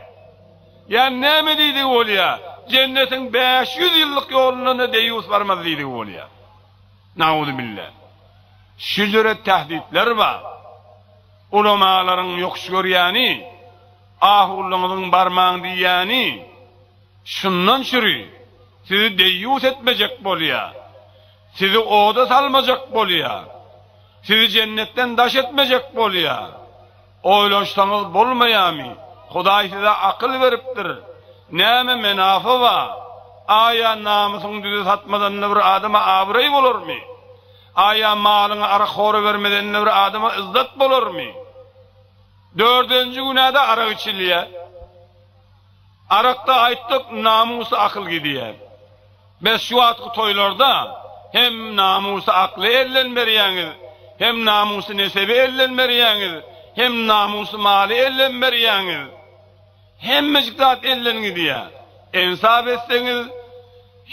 Ýa näme diýdigi bolýar? Jennetiň 500 ýyllyk ýolundan-da deýýus barmaz diýdigi bolýar. Nauzubilla. Şu jüre tehditler bar. Ulamalaryň ýokuş görýäni, ahullaňyzyň barmaň diýýäni, Şundan çüri sizi deýýus etmejek bolýa, sizi oda salmajak bolýa, sizi jennetden daş etmejek bolýa. Oýlanşsaňyz bolmaýamy, Hudaý size akyl beripdir, näme menafy ba? Aýa namysyň düze satmadanda bir adama abraý bolarmy? Aýa malyňy arakhora bermedende bir adama yzzat bolarmy? Dördünji günä-de arak içilýä. Arakda aýtdyk namusy akyl gidýär. Bes şu wagtky toýlarda hem namusy akly elden berýäňiz, hem namusy nesebi elden berýäňiz, Hem namusy maly elden berýäňiz. Hemmejik zat elden gidýär. Ensap etseňiz,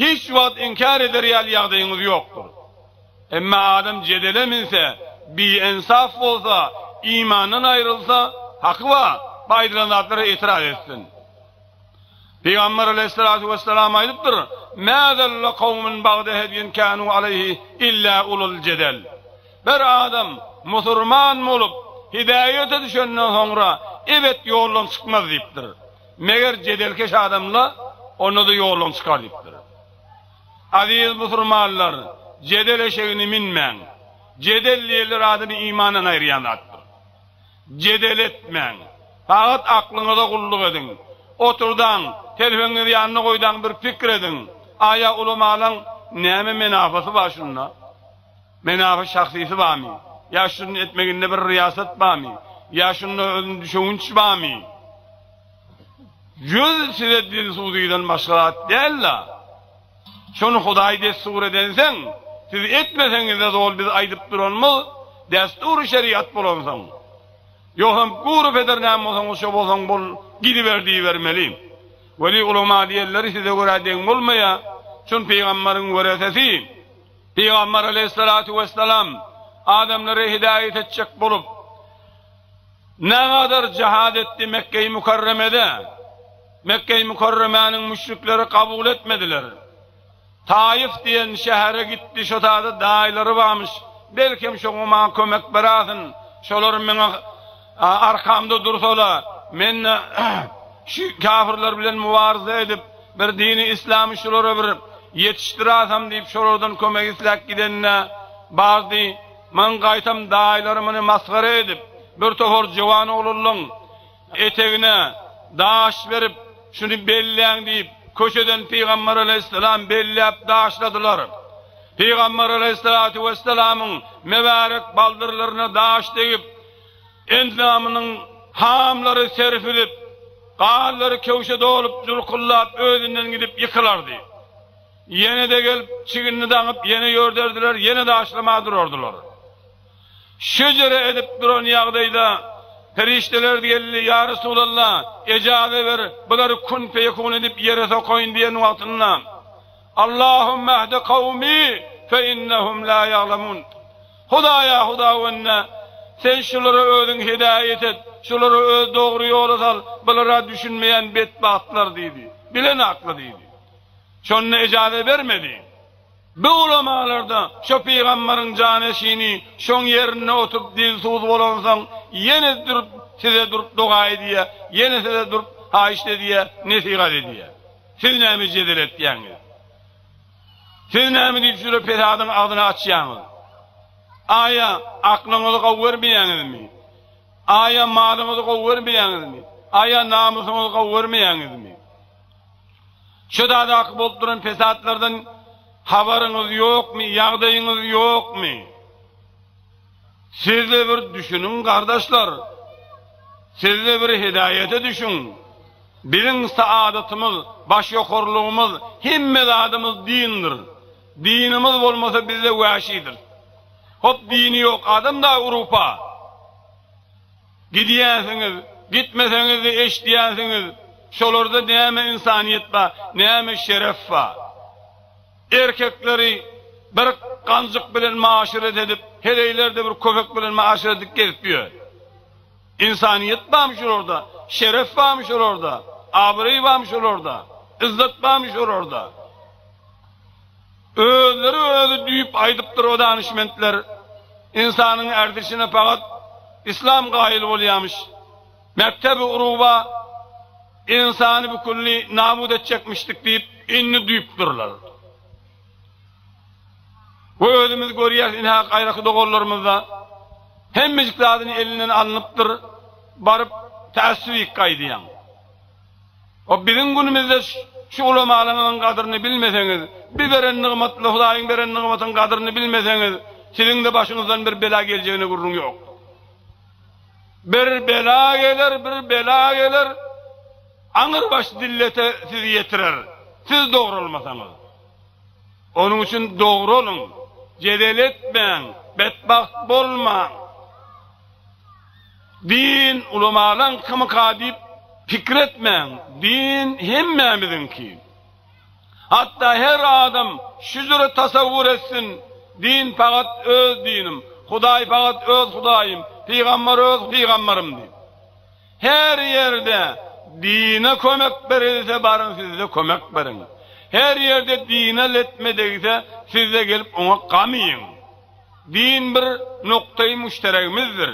hiç wagt inkär eder ýaly ýagdaýyňyz ýokdur. Emma adam jedele minse, biensaf bolsa, imandan aýrylsa, haky bar, bu aýdylan zatlara etiraz etsin. Pygamber aleýhissalatu wessalam aýdypdyr, Mä zelle kowmun bagde hedýin kanu aleýhi illa ulul jedel. Bir adam musurman bolup, hidäýete düşenden soňra ebet ýoldan çykmaz diýipdir. Meger jedelkeş adamla onda-da ýoldan çykar diýipdir. Aziz musurmanlar, jedel eşegini minmäň. Jedel diýenler adamy imandan aýyrýan zatdyr. Jedel etmäň. Fakat aklyňyza gulluk ediň. Oturdaň, telpegiňizi ýanyna goýdaň bir pikir ediň. Aýa ulamalaň näme menafasy bar şunda? Menafy şahsysy barmy? Ýa şuny etmeginde bir ryýasat barmy? Ýa şunda özüni düşewünç barmy? Ýüz size dilsuzydan başga zat däl-de. Şony Hudaý dessur edenseň, siz etmeseňiz-de zol biz aýdyp duranymyz dessury şeriat bolansoň. Ýogsam gury peder näme bolsaňyz şo bolsaň bol gidiber diýibermeli. Weli ulama diýenleri size görä deň bolmaýa, çün pygamberiň weresesi. Pygamber aleýhissalatu wessalam adamlary hidaýat etjek bolup, nägadar jihad etdi Mekgeýi Mükerremede. Mekgeýi Mükerremäniň müşrikleri kabul etmediler. Taýyf diýen şähere gitdi, şo taýda daýylary barmyş, belkem şoňa maňa kömek berasyn, şolar meňe arkamda dursala, men-de şu kafirler bilen mübaryza edip, bir dini islamy şulara bir ýetişdirasam diýip şolardan kömek isläp gidende bardy, maň gaýtam daýylary muny masgara edip, bir topar juwan oglanlaň etegine daş berip, şuny belläň diýip, köçeden Pygamber aleýhissalam belläp daşladylar. Pygamber aleýhissalatu wessalamyň mübärek baldyrlaryna daş degip, Endamynyň hamlary serpilip, ganlary köwşe dolup julkullap özünden gidip ýykylardy. Ýene-de gelip çiginini daňyp ýene ýörderdiler, ýene daşlama durardylar. Şejere edip duran ýagdaýda perişdeler geldi, Ýa Resulallah, ejaza ber, bulary kun-peýekun edip ýere sokaýyn diýen wagtynda, Allahümme ehdi kawmi fe innehum la ýaglemun. Hudaýa Hudawende, Sen şulara özüň hidaýat et, şulary öz dogry ýola sal, bulara düşünmeýän betbagtlar diýdi. Bilen akly diýdi. Şonda ejaza bermedi. Bu ulamalarda şo pygambaryň janeşini şoň ýerinde oturyp dilsuz bolansoň ýene durup size durup doga edýä, ýene size durup haýyşt edýä, nesihat edýä. Siz näme jedel etýäňiz? Siz näme diýip şüle pesadyň agzyny açýaňyz? Aýa aklyňyzy gowy görmeýäňizmi? Aýa malyňyzy gowy görmeýäňizmi? Aýa namysyňyzy gowy görmeýäňizmi? Şu dadaky bolup duran pesatlardan habaryňyz ýokmy, ýagdaýyňyz ýokmy? Siz-de bir düşüniň gardaşlar. Siz-de bir hidaýete düşüň. Biziň saadatymyz, baş ýokarlygymyz, hemme zadymyz dindir. Dinimiz bolmasa bizde wäşidir. Hop dini ýok adam da Urupa gidýänsiňiz, gitmeseňiz-de eşidýänsiňiz, şolarda näme ynsanyýet bar, näme şeref bar. Erkekleri bir ganjyk bilen maşyret edip, heleýler-de bir köpek bilen maşyret edip gezip ýör. Ynsanyýet barmy şolarda? Şeref barmy şolarda? Abraý barmy şolarda? Yzzat barmy şolarda? Özleri özi düýp aýdypdyr o danyşmentler, ynsanyň erzişine pagat islam gaýyl bolýamyş. Mektebi uruba ynsany bükülli nabut etjekmişdik diýip indi düýp durlar. We özümiz görýäs ine gaýraky doganlarymyzda hemmejik zadyny elinden alnypdyr baryp täessüp gaýdýaň. O biziň günümizde şu ulamalaryňyzyň gadyryny bilmeseňiz, bi beren nygmatly Hudaýyň beren nygmatyň gadyryny bilmeseňiz, siziň-de başyňyzdan bir bela geljegine gürrüň ýok. Bir bela geler, bir bela geler, aňrybaş zillete sizi ýetirer, siz dogralmasaňyz. Onuň üçin dogry boluň, jedel etmäň, betbagt bolmaň. Din ulamalaňkymyka diýip pikir etmäň, din hemmämiziňki. Hatda her adam şu jüre tasawwur etsin, din pagat öz dinim, Hudaý pagat öz Hudaýym, pygambar öz pygambarym diýip. Her ýerde dine kömek berilse baryň sizde kömek beriň. Her ýerde dine letme degse sizde gelip oňa gam iýiň. Din bir noktaýy muşteregimizdir.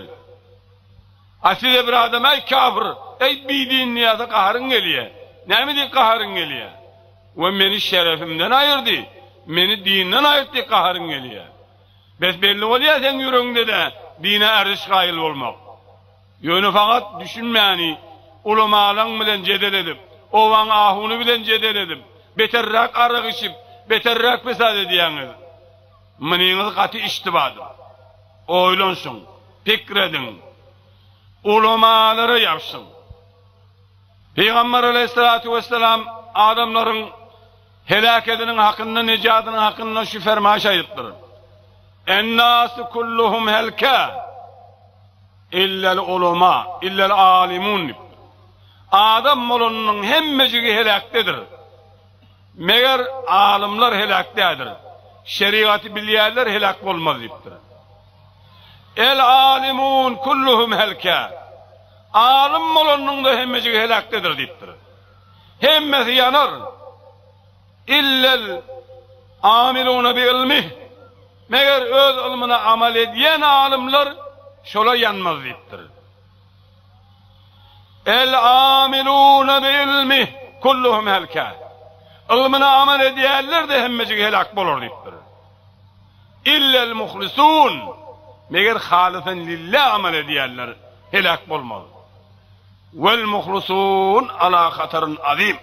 A size bir adam äý kafir, äý bidin diýýärse gaharyň gelýär. Näme diýip gaharyň gelýär? We meni şerefimden aýyrdy, meni dinden aýyrtdy diýip gaharyň gelýär. Bes belli bolýar seň ýüregiňde-de dine ärziş gaýyl bolmak. Ýöne fakat düşünmäni ulamalaň bilen jedel edip, obaň ahuny bilen jedel edip, beterräk arak içip, beterräk pesat edýäňiz. Munyňyz gaty iştibadyr. Oýlanşyň, pikir ediň. Ulamalara ýapyşyň. Pygamber aleýhissalatu wessalam adamlaryň heläkediniň hakynda, nejadynyň hakynda şu fermaýyş aýdypdyr. En-nasu kulluhum helkä illel ulama, illel alimun diýipdir. Adam bolanynyň hemmejigi heläkdedir. Meger alymlar heläk däldir. Şerigaty bilýänler heläk bolmaz diýipdir. El alimun kulluhum helkä. Alym bolanynyň-da hemmejigi heläkdedir diýipdir. Hemmesi ýanar. Illel amiluna bi ilmih. Meger öz ylmyna amal edýän alymlar şolar ýanmaz diýipdir. El amiluna bi ilmih kulluhum helkä. Ylmyna amal edýänler-de hemmejigi heläk bolar diýipdir. Illel muhlisun. Meger halysan lillah amal edýänler heläk bolmaz. Wel muhlisun ala hataryn azim.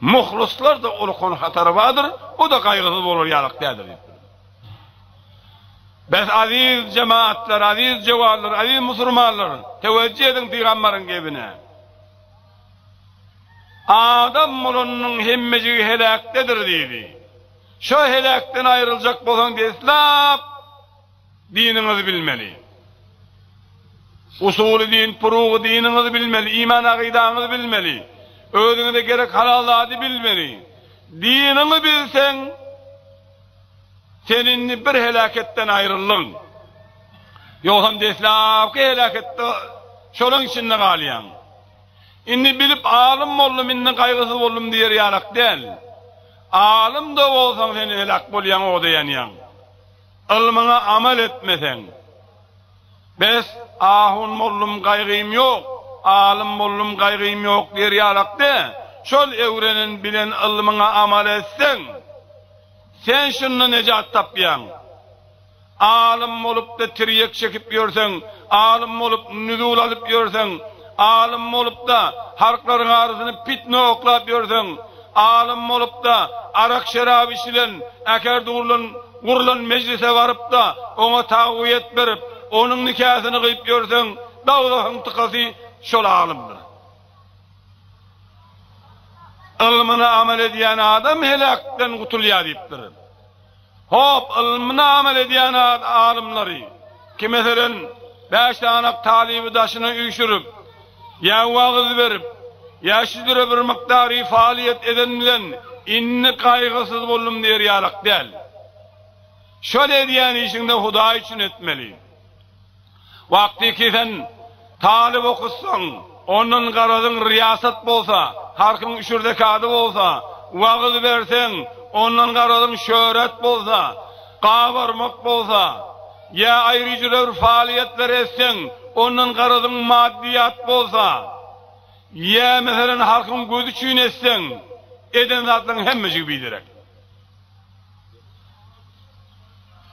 Muhlislar-da ulukan hatary bardyr, o-da gaýgysyz bolar ýalyk däldir diýipdir. Bes aziz jemaatlar, aziz jewanlar, aziz musurmanlar, tewejjih ediň pygambaryň gebine. Adam bolanynyň hemmejigi heläkdedir diýdi. Şo heläkden aýryljak bolsaň deslap diniňizi bilmeli. Usuly din, purugy diniňizi bilmeli, iman akydaňyzy bilmeli. Özüňize gerek halal zady bilmeli. Diniňi bilseň, Sen indi bir heläketden aýryldyň. Ýogsam deslapky heläketde şolaň içinde galýaň. Indi bilip alym boldum, indi gaýgysyz boldum diýer ýalak däl. Alym-da bolsaň sen heläk bolýaň, oda ýanýaň. Ylmyňa amal etmeseň. Bes, ahun boldum gaýgym ýok, alym boldum gaýgym ýok diýer ýalak däl. Şol öwrenen bilen ylmyňa amal etseň. Sen şunda nejat tapýaň. Alym bolup-da tirýek çekip ýörseň, alym bolup nüzul alyp ýörseň, alym bolup-da halklaryň arasyna pitne oklap ýörseň, alym bolup-da arak-şerap içilen, äkerde urlan, gurlan mejlise baryp-da oňa tagwyýet berip, onuň nikasyny gyýyp ýörseň, dowzahyň tykasy şol alymdyr. Ylmyna amal edýän adam heläkden gutulýar diýipdir. Hop, ylmyna amal edýän alymlary, ki meselen, bäş sanak talyby daşyna üýşürip, ýa wagyz berip, ýa şüdüre bir mukdary falyýet eden bilen indi gaýgysyz boldum diýer ýalak däl. Şol edýän işiňde Hudaý üçin etmeli. Wagty ki sen talyp okutsaň, ondan garazyň ryýasat bolsa, halkyň üşür-zekady bolsa, wagyz berseň, ondan garazyň şöhret bolsa, gabarmak bolsa, ýa aýry-jüre bir falyýetler etseň, ondan garazyň maddyýat bolsa, ýa meselen halkyň gözi üçin etseň, eden zatlaryň hemmejigi biderek.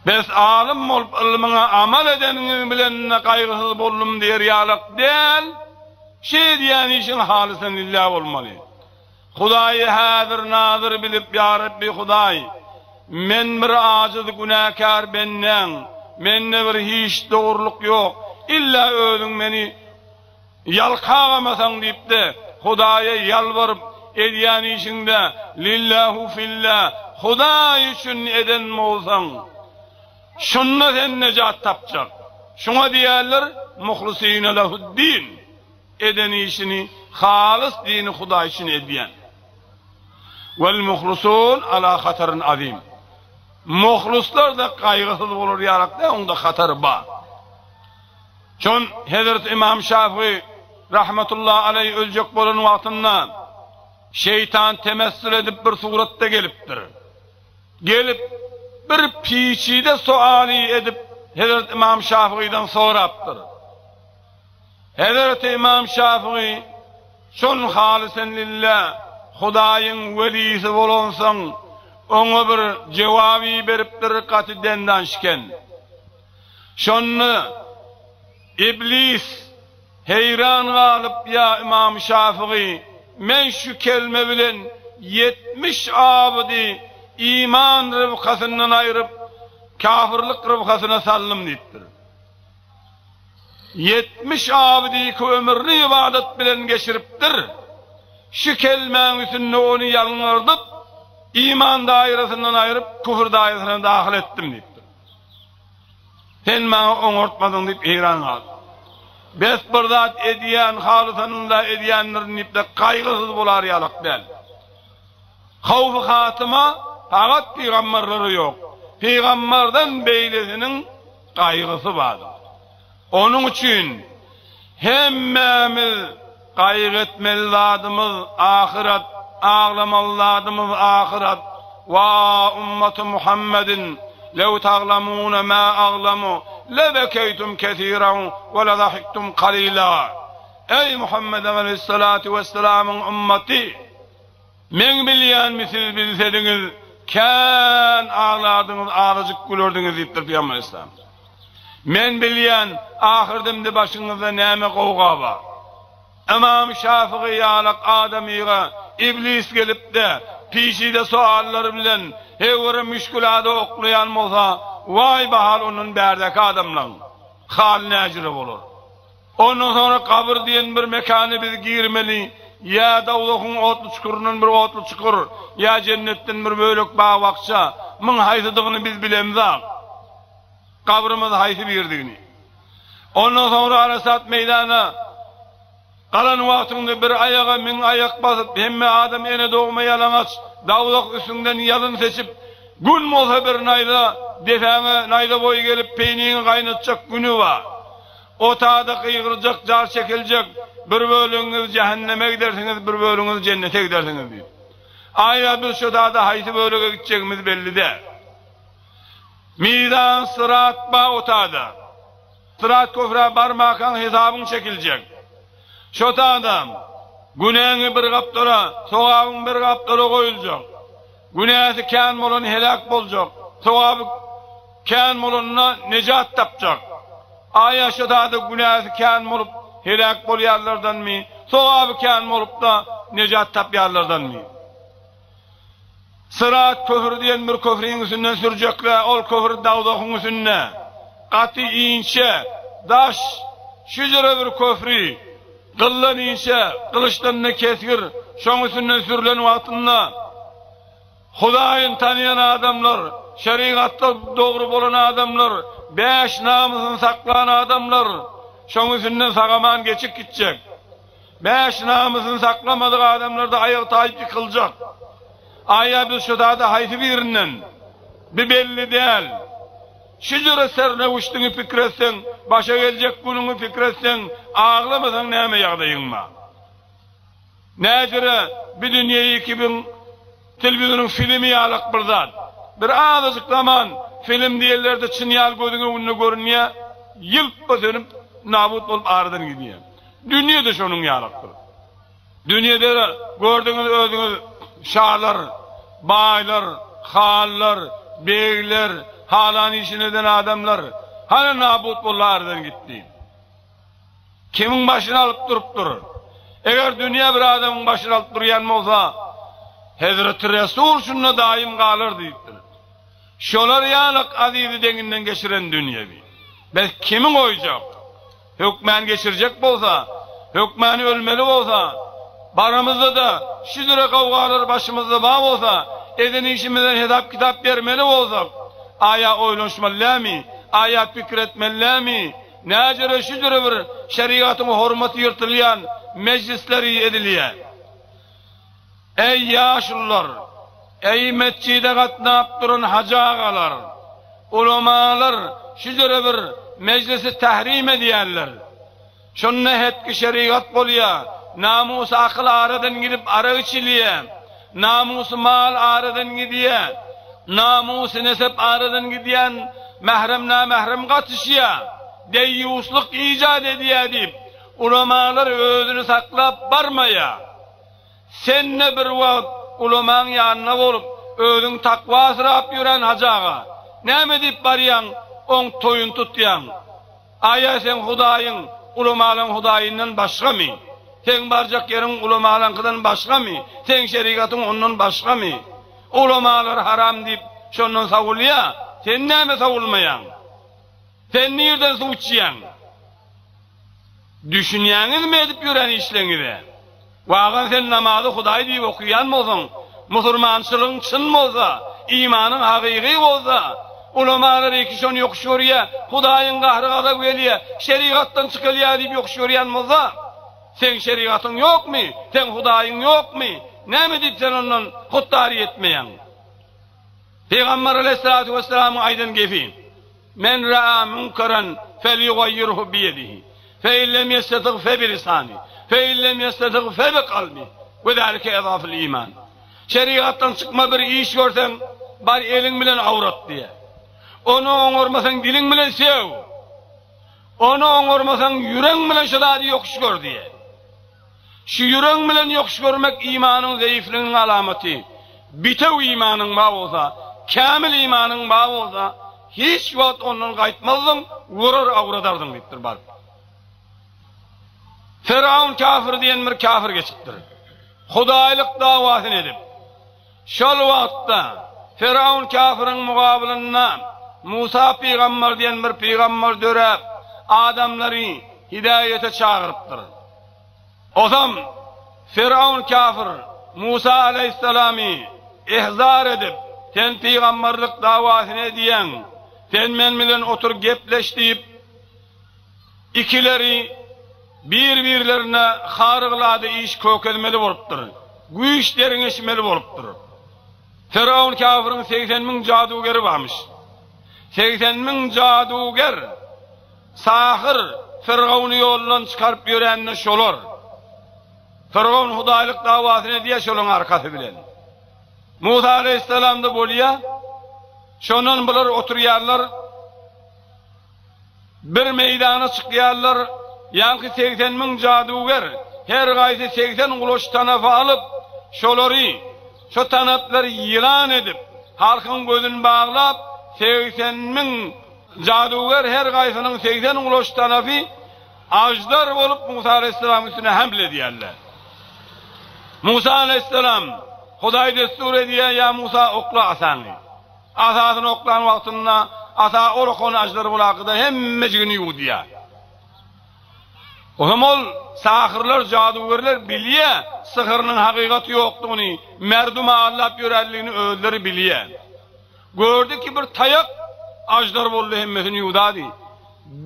Bes alym bolup ylmyňa amal edeniňiz bilen-de gaýgysyz boldum diýer ýalak däl, şeý edýän işiň halysan lillah bolmaly. Hudaýy häzir nazyr bilip ýa Rabbi Hudaý, men bir ajyz günäkär bendäň, mende bir hiç dogrulyk ýok, illa özüň meni Ýalkagamasaň diýip-de, Hudaýa ýalbaryp, edýän işiňde lillähu fillah, Hudaý üçin eden bolsaň, şunda sen nejat tapjak. Şuňa diýerler, Muhlisine lehu'd-din, eden işini halys dini Hudaý üçin edýän. Wal-muhlisun ala hatarin azim. Muhlislar-da gaýgysyz bolar ýalak däl, oňda hatar bar. Şon Hezreti Ymam Şafygy rahmetullah aleý öljek bolan wagtynda şeýtan temessül edip bir suratda gelipdir. Gelip bir piçide soaly edip Hezreti Ymam Şafygydan sorapdyr. Hezreti Ymam Şafygy şol halysen lillah Hudaýyň welisi bolansoň oňa bir jewaby beripdir gaty dendanşken. Şonda Iblis heýran galyp ýa Ymam Şafygy men şu kelme bilen 70 abydy iman rybkasyndan aýryp kafyrlyk rybkasyna saldym diýipdir. 70 abydy ömrüni ybadat bilen geçiripdir. Şu kelmäň üstünde ony ýalňyrdyp, iman daýrasyndan aýryp, küfür daýrasyna dahyl etdim diýipdir. Sen maňa oňartmadyň diýip heýran galdy. Bes bir zat edýän, halysanynda edýändirin diýip-de gaýgysyz bolar ýalak däl. Howfy hatyma pagat pygamberlere ýok. Pygamberden beýlesiniň gaýgysy bardyr. Onuň üçin hemmämiz gaýgy etmeli zadymyz ahyret, aglamaly zadymyz ahyret. Wa ummaty Muhammedin lew taglamuna ma aglamu lebekeýtum kesiran we ledahiktum kalila. Eý Muhammed aleyhissalatu vesselamyň ummaty! Meň bilýänimi siz bilsediňiz, kän aglardyňyz, azajyk gülerdiňiz diýipdir Pygamber aleyhissalam. Men bilýän, ahyrdemde başyňyzda näme gowga bar. Ymam Şafygy ýalak adamyga iblis gelip-de, pişide soallar bilen heýwere müşgülada oklaýan bolsa, waý bahal ondan bärdäki adamlaň haly näjüre bolar. Ondan soňra gabyr diýen bir mekana biz girmeli, ýa dowzahyň otly çukuryndan bir otly çukur, ýa jennetden bir bölek bag-bakja, muň haýsydygyny biz bilemzak. Gabrymyz haýsy birdigini. Ondan soňra Arasat meýdana galan wagtyňda bir aýaga müň aýak basyp, hemme adam ene dogma ýalaňaç, dowzah üstüňden ýalyn seçip, Gün bolsa bir naýza depäňe naýza boýy gelip peýniňi gaýnatjak güni bar. Otada gygyrjak, jar çekiljek, bir bölegiňiz jähenneme gidersiňiz, bir bölegiňiz jennete gidersiňiz diýip. Aýa biz şu tada haýsy bölege gitjegimiz belli däl. Mizan, syrat bar otada. Syrat köprä barmakaň hesabyň çekiljek. Şo tada günäňi bir gapdala, sogabyň bir gapdala goýuljak. Günäsi kän bolan heläk boljak, sogaby kän bolanda nejat tapjak. Aýa şo zada günäsi kän bolup heläk bolýanlardanmy, sogaby kän bolup-da nejat tapýanlardanmy? Syrat köpri diýen bir köpriň üstünden sürjekler, ol köpri dowzahyň üstünde. Gaty inçe, daş, şüjre bir köpri. Gyldan inçe, gylyçdan-da kesgir, şoň üstünden sürlen wagtynda Hudaýyny tanaýan adamlar, şerigatda dogry bolan adamlar, bäş namysyny saklan adamlar şoň üstünden sag-aman geçip gitjek. Bäş namysyny saklamadyk adamlar-da aýagy taýyp ýykyljak. Aýa biz şu zada haýsy birinden? Bi belli däl. Şujura sernewüşdiňi pikir etseň, başa geljek günüňi pikir etseň, aglamasaň näme ýagdaýyň bar? Näjüre bi dünýeýi kibiň telewizonyň filimi ýalak bir zat. Bir azajyk zaman film diýenlerde çyn ýaly gözüň öňünde görünýär, ýylpba sönüp nabut bolup aradan gidýär. Dünýe-de şonuň ýalakdyr. Dünýede gördüňiz özüňiz şalar, baýlar, hanlar, begler, halan işini eden adamlar hany nabut boldy aradan gitdi. Kimiň başyny alyp durupdyr? Eger dünýe bir adamyň başyny alyp durýan bolsa, Hezreti Resul şunda daýym galar diýipdir. Şolar ýalak azizi deňinden geçiren dünýewi. Biz kimi goýjak? Hökmän geçirjek bolsa, hökmän ölmeli bolsa, baramyzda-da şüdüre gowgalar başymyzda bar bolsa, eden işimizden hesap-kitap bermeli bolsak, aýa oýlanyşmaly dälmi, aýa pikir etmeli dälmi? Näjere şu jüre bir şerigatyň hormaty ýyrtylýan mejlisleri edilýär? Eý ýaşulular! Eý metjide gatnap duran hajy agalar! Ulamalar şu jüre bir mejlisi tährim edýärler. Şonda hetki şerigat bolýa, namusy akyl aradan gidip arak içilýä, namusy mal aradan gidýä, namusy nesep aradan gidýän mährem namährem gatyşýa, deýýuslyk ijat edýä diýip, ulamalar özüni saklap barmaýa. Sen-de bir wagt ulamaň ýanynda bolup, özüň takwasyrap ýören hajy aga, näme diýip barýaň, oň toýuny tutýaň? Aýa seň hudaýyň ulamalaň hudaýyndan başgamy? Seň barjak ýeriň ulamalaňkydan başgamy? Seň şerigatyň ondan başgamy? Ulamalar haram diýip şondan sowulýa, sen näme sowulmaýaň? Sen nirden suw içýäň? Düşünýäňizmi edip ýören işleňize? Wagan sen namazy Hudaý diýip okaýan bolsaň, musurmançylygyň çyn bolsa, imanyň hagygy bolsa, ulamalar iki şony ýokuş görýä, Hudaýyň gahry gazaby gelýä, şerigatdan çykylýa diýip ýokuş görýän bolsa, seň şerigatyň ýokmy, seň Hudaýyň ýokmy, näme diýip sen ondan hutdary etmeýäň? Pygamber aleýhissalatu wessalamyň aýdan gepi. Men ra'a munkeran felyugayyirhu biyedihi, fe in lem yestetig febilisani, fe in lem yestetig febikalbi, we zalike edaful iman. Şerigatdan çykma bir iş görseň, bar eliň bilen awrat diýýär. Ony oňarmasaň diliň bilen sög. Ony oňarmasaň ýüregiň bilen şu zady ýokuş gör diýýär. Şu ýüregiň bilen ýokuş görmek imanyň zeýifliginiň alamaty. Bitew imanyň bar bolsa, kämil imanyň bar bolsa, hiç wagt ondan gaýtmazdyň, urar awradardyň diýipdir baryp. Firaun kafir diýen bir kafir geçipdir. Hudaýlyk dawasyny edip. Şol wagtda Firaun kafiriň mugabylynda Musa pygamber diýen bir pygamber döräp, adamlary hidaýete çagyrypdyr. Ozam Firaun kafir Musa aleýhissalamy ihzar edip, Sen pygamberlik dawasyny edýäň, sen men bilen otur gepleş diýip, ikileri bir-birlerine harygylady iş kökezmeli bolupdyr, güýç derňeşmeli bolupdyr. Firaun kafiriň 80 müň jadugeri barmyş. 80 müň jaduger Sahyr Fyrgawny ýoldan çykaryp ýörände şolar. Fyrgawn hudaýlyk dawasyny edýär şolaň arkasy bilen. Musa aleýhissalamda bolýar. Şondan bular oturýarlar. Bir meýdana çykýarlar. Ýaňky 80 müň jaduger her gaýsy 80 gulaç tanapy alyp, şolary, şo tanaplary ýylan edip, halkyň gözüni baglap, 80 müň Jadygär her gaýsynyň 80 gulaç tanapy aždar bolup Musa aleýhissalamyň üstüne hemle edýärler. Musa aleýhissalam, Hudaý dessur edýär, Ýa Musa, okla asaňy. Asasyny oklan wagtynda asa orakan aždar bulakyda hemmejigini ýuwudýar. Olam ol sahyrlar, jadygärler bilýär, syhyrynyň hakykaty ýokdugyny, merdumi aldap ýörenligini özleri bilýär. Gördi ki bir taýak aždar boldy hemmesini ýuwdady.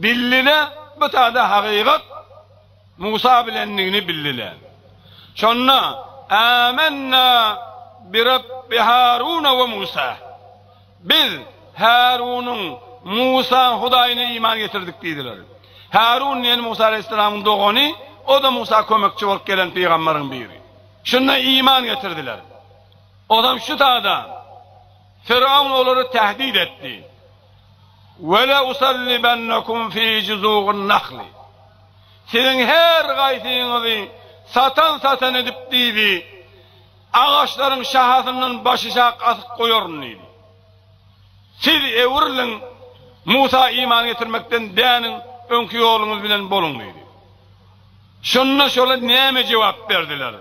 Bildile bu tada hakykat Musa bilendigini bildile. Şonda Amenna bi Rabbi Haruna we Musa. Biz Harunyň, Musaň Hudaýyna iman getirdik diýdiler. Harun diýen Musa aleýhissalamyň dogany, o-da Musa kömekçi bolup gelen pygamberiň biri. Şunda iman getirdiler. Ozam şu tada Firaun olary tehdit etdi. Ve leusallibennekum fi juzu'un nahli. Siziň her gaýsyňyzy satan-satan edip diýdi, agaçlaryň şahasyndan başyşak asyp goýaryn diýdi. Siz öwrüliň, Musa iman getirmekden däniň, öňki ýoluňyz bilen boluň diýdi. Şonda şolar näme jogap berdiler?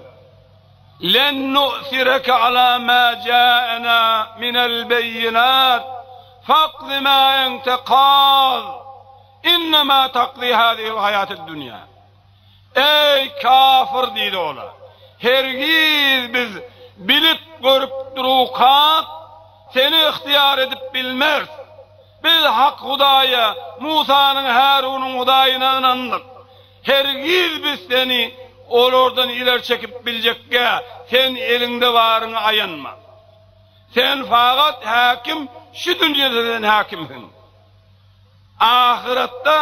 Len nu'sireke ala ma ja'ena minel beýinat, faqzi ma ente kaz, innema takzi hazihil haýatid dünýä. Eý, kafir diýdi olar, hergiz biz bilip görüp durukak, seni ygtyýar edip bilmeris. Biz hak Hudaýa, Musanyň, Harunyň Hudaýyna ynandyk. Hergiz biz seni olardan ileri çekip biljekgä, sen eliňde baryňy aýanma. Sen fakat häkim, şu dünýede sen häkimsiň. Ahyretde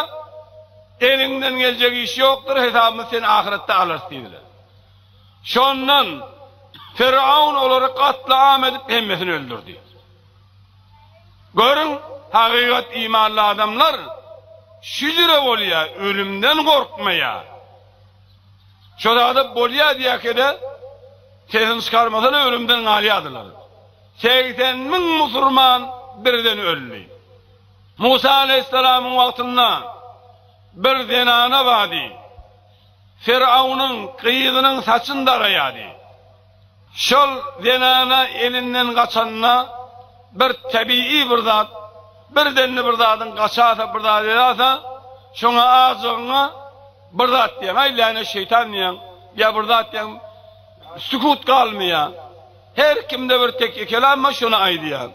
eliňden geljek iş ýokdur, hesabymyzy sen ahyretde alarys diýdiler. Şondan Firawun olary katly-am edip hemmesini öldürdi. Görüň, hakykat imanly adamlar şu jüre bolýar, ölümden gorkmaýar. Şo zada bolýar diýäkede sesini çykarmasana ölümden galýardylar. 80 müň musurman birden öldi. Musa aleýhissalamyň wagtynda bir zenana bardy. Firawunyň gyzynyň saçyny daraýardy. Şol zenana elinden gaçanda bir tebigy bir zat, birdenli bir zadyň gaçarsa, bir zat edasa, şoňa azjygyňa bir zat diýýäň, aý länet şeýtan diýýäň, ýa bir zat diýýäň, sükut galmaýar. Her kimde bir tekýe kelam bar, şony aýdýar.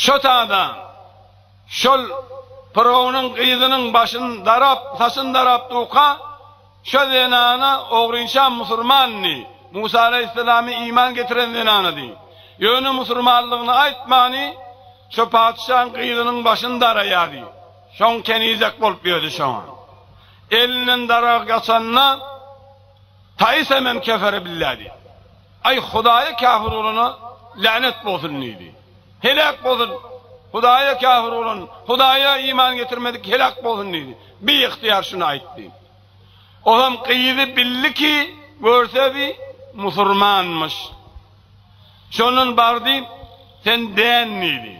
Şo tada şol Pyrownyň gyzynyň başyny darap, saçyny darap durka, Şo zenana ogrynça musurmandy. Musa aleýhissalamy iman getiren zenanady. Ýöne musurmanlygyny aýtmany şo patyşaň gyzynyň başyny daraýardy. Şoň kenizek bolup ýördi şoňa. Elinden darag gaçanda Taisa men kefere billah diýdi. Aý Hudaýa käfir bolana länet bolsun diýdi. Heläk bolsun. Hudaýa käfir bolan, Hudaýa iman getirmedik heläk bolsun diýdi. Biygtyýar şuny aýtdy. Olam gyzy bildi ki, görse bi musurmanmyş. Şondan bardy, sen dän diýdi.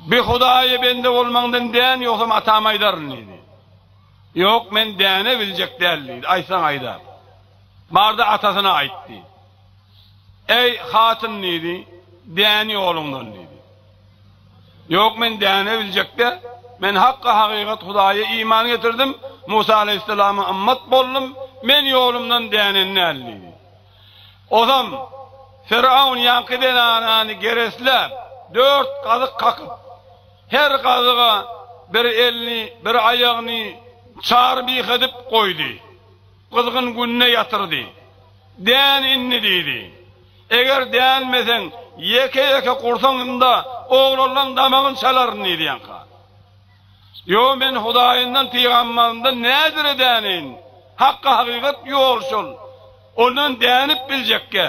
Bi Hudaýa bende bolmaňdan dän, ýogsam atama aýdaryn diýdi. Ýok, men däne biljek däl diýdi, aýtsaň aýda. Bardy atasyna aýtdy. Eý, hatyn diýdi, dän ýoluňdan diýdi. Ýok, men däne biljek-de, men hakka hakykat Hudaýa iman getirdim, Musa aleýhissalama ymmat boldum, men ýolumdan dänen däl diýdi. Ozam Firaun ýaňky zenanany geresläp, dört gazyk kakyp, her gazyga bir elini, bir aýagyny çar myh edip goýdy. Gyzgyn günde ýatyrdy. Dän indi diýdi. Eger dänmeseň, ýeke-ýeke gursagyňda oglanlaň damagyny çalaryn diýdi ýaňka. Ýo, men Hudaýyndan, pygambaryndan nädire däneýin? Hakka-hakykat ýol şol. Ondan dänip biljekgä.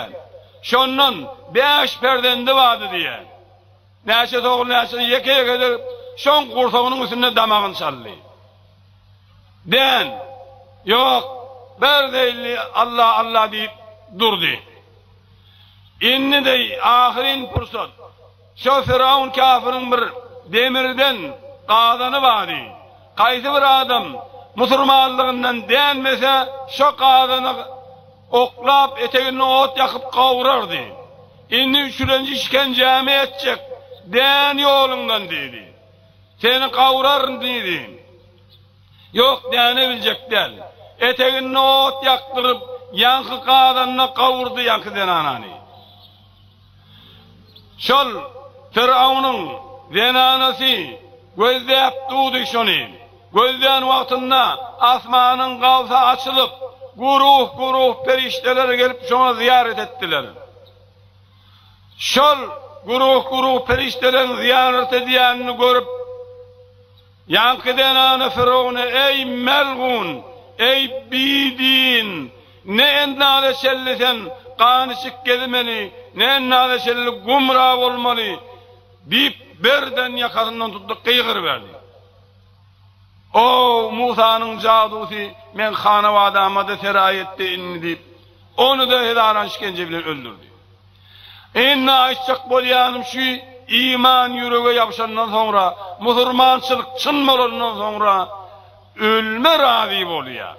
Şondan bäş perzendi bardy diýýä. Näçesi ogul, näçesi ýeke-ýeke edip, şoň gursagynyň üstünde damagyny çaldy. Den, Ýok, bir zeýilli Alla, Alla diýip durdy. Indi-de ahyryn pursat. Şo Fyrawn käfiriň bir demirden gazany bardy. Haýsy bir adam musurmanlygyndan dänmese, şo gazany oklap, eteginde ot ýakyp gawurardy. Indi üçülenji işkenjämi etjek, dän ýoluňdan diýdi. Seni gawuraryn diýdi. Ýok, däne biljek däl. Eteginde ot ýakdyryp, ýaňky gazanda gawurdy ýaňky zenanany. Şol Firawnyň zenanasy gözläp durdy şony. Gözlän wagtynda asmanyň gabsy açylyp, guruh-guruh perişdeler gelip şoňa zyýarat etdiler. Şol guruh-guruh perişdeleriň zyýarat edýänini görüp, ýaňky zenana Fyrowna, Eý, melgun, eý, bidin, ne endaza çenli sen gan içip gezmeli, ne endaza çenli gumra bolmaly? diýip, birden ýakasyndan tutdy, gygyryberdi. O, Musanyň jadusy meň hanabadama-da seraý etdi indi diýip, ony-da hezaran şikenje bilen öldürdi. Indi aýtjak bolýanym şu, iman ýürege ýapyşandan soňra, musurmançylyk çyn bolandan soňra ölme razy bolýar.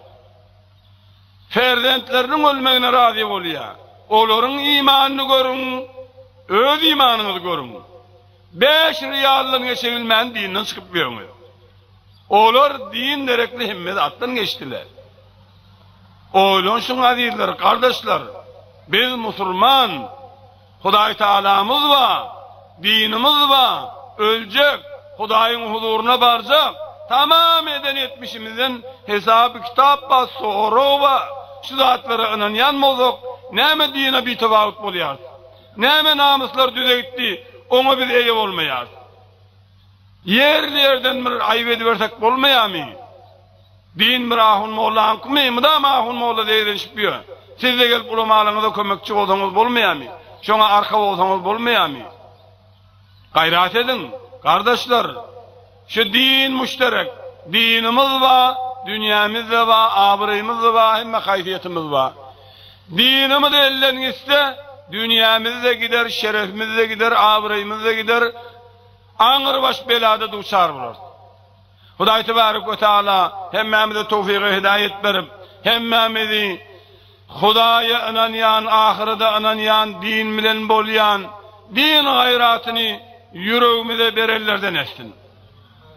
Perzentleriniň ölmegine razy bolýar. Olaryň imanyny görüň, öz imanyňyzy görüň. Bäş riýaldan geçebilmän dinden çykyp ýörüňiz. Olar din derekli hemme zatdan geçdiler. Oýlanşyň azizler, gardaşlar. Biz musulman. Hudaý Taalamyz bar, dinimiz bar. Öljek, Hudaýyň huzuryna barjak, tamam eden etmişimizden hesaby-kitap bar, sorag bar. Şu zatlara ynanýan bolsak, näme dine bitebawut bolýarys? Näme namyslar düze gitdi, oňa biz eýe bolmaýarys? Ýerli-ýerden bir aýyp edibersek bolmaýarmy? Din bir ahun mollaňkymy? Mydama ahun molla zeýrenişip ýör. Siz-de gelip ulamalaryňyza kömekçi bolsaňyz bolmaýarmy? Şoňa arka bolsaňyz bolmaýarmy? Gaýrat ediň, gardaşlar! Şu din muşterek. Dinimiz bar, dünýämiz-de bar, abraýymyz-da bar, hemme haýsyýetimiz bar. Dinimiz elden gitse, dünýämiz-de gider, şerefimiz-de gider, abraýymyz-da gider, aňrybaş belada duçar bolarys. Hudaý tebarek we taala hemmämize towfygy hidaýet berip, hemmämizi Hudaýa ynanýan, ahyrete ynanýan, din bilen bolýan, din gaýratyny ýüregimize berenlerden etsin.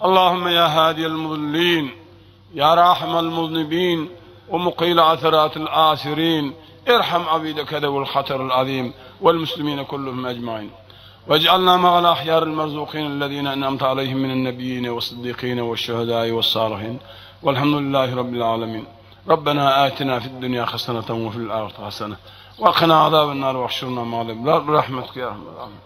Allahümme ýa hadiyel muzillin, ýa rahimal muznibin, we mukile asaratil asirin, irham abideke zewil hataril azim, wel muslimine kulluhum ecmain. Wej'alna ma'al ahyaril merzukin ellezine en'amte aleyhim minen nebiyyine wes-siddikine weş-şühedai wes-salihin. Velhamdülillahi rabbil alemin. Rabbena atina fid dunya haseneten we fil ahireti hasene. Ve kina azaben nar ve ahşurna ma'al ebrar. Bi rahmetike ya erhamer rahimin.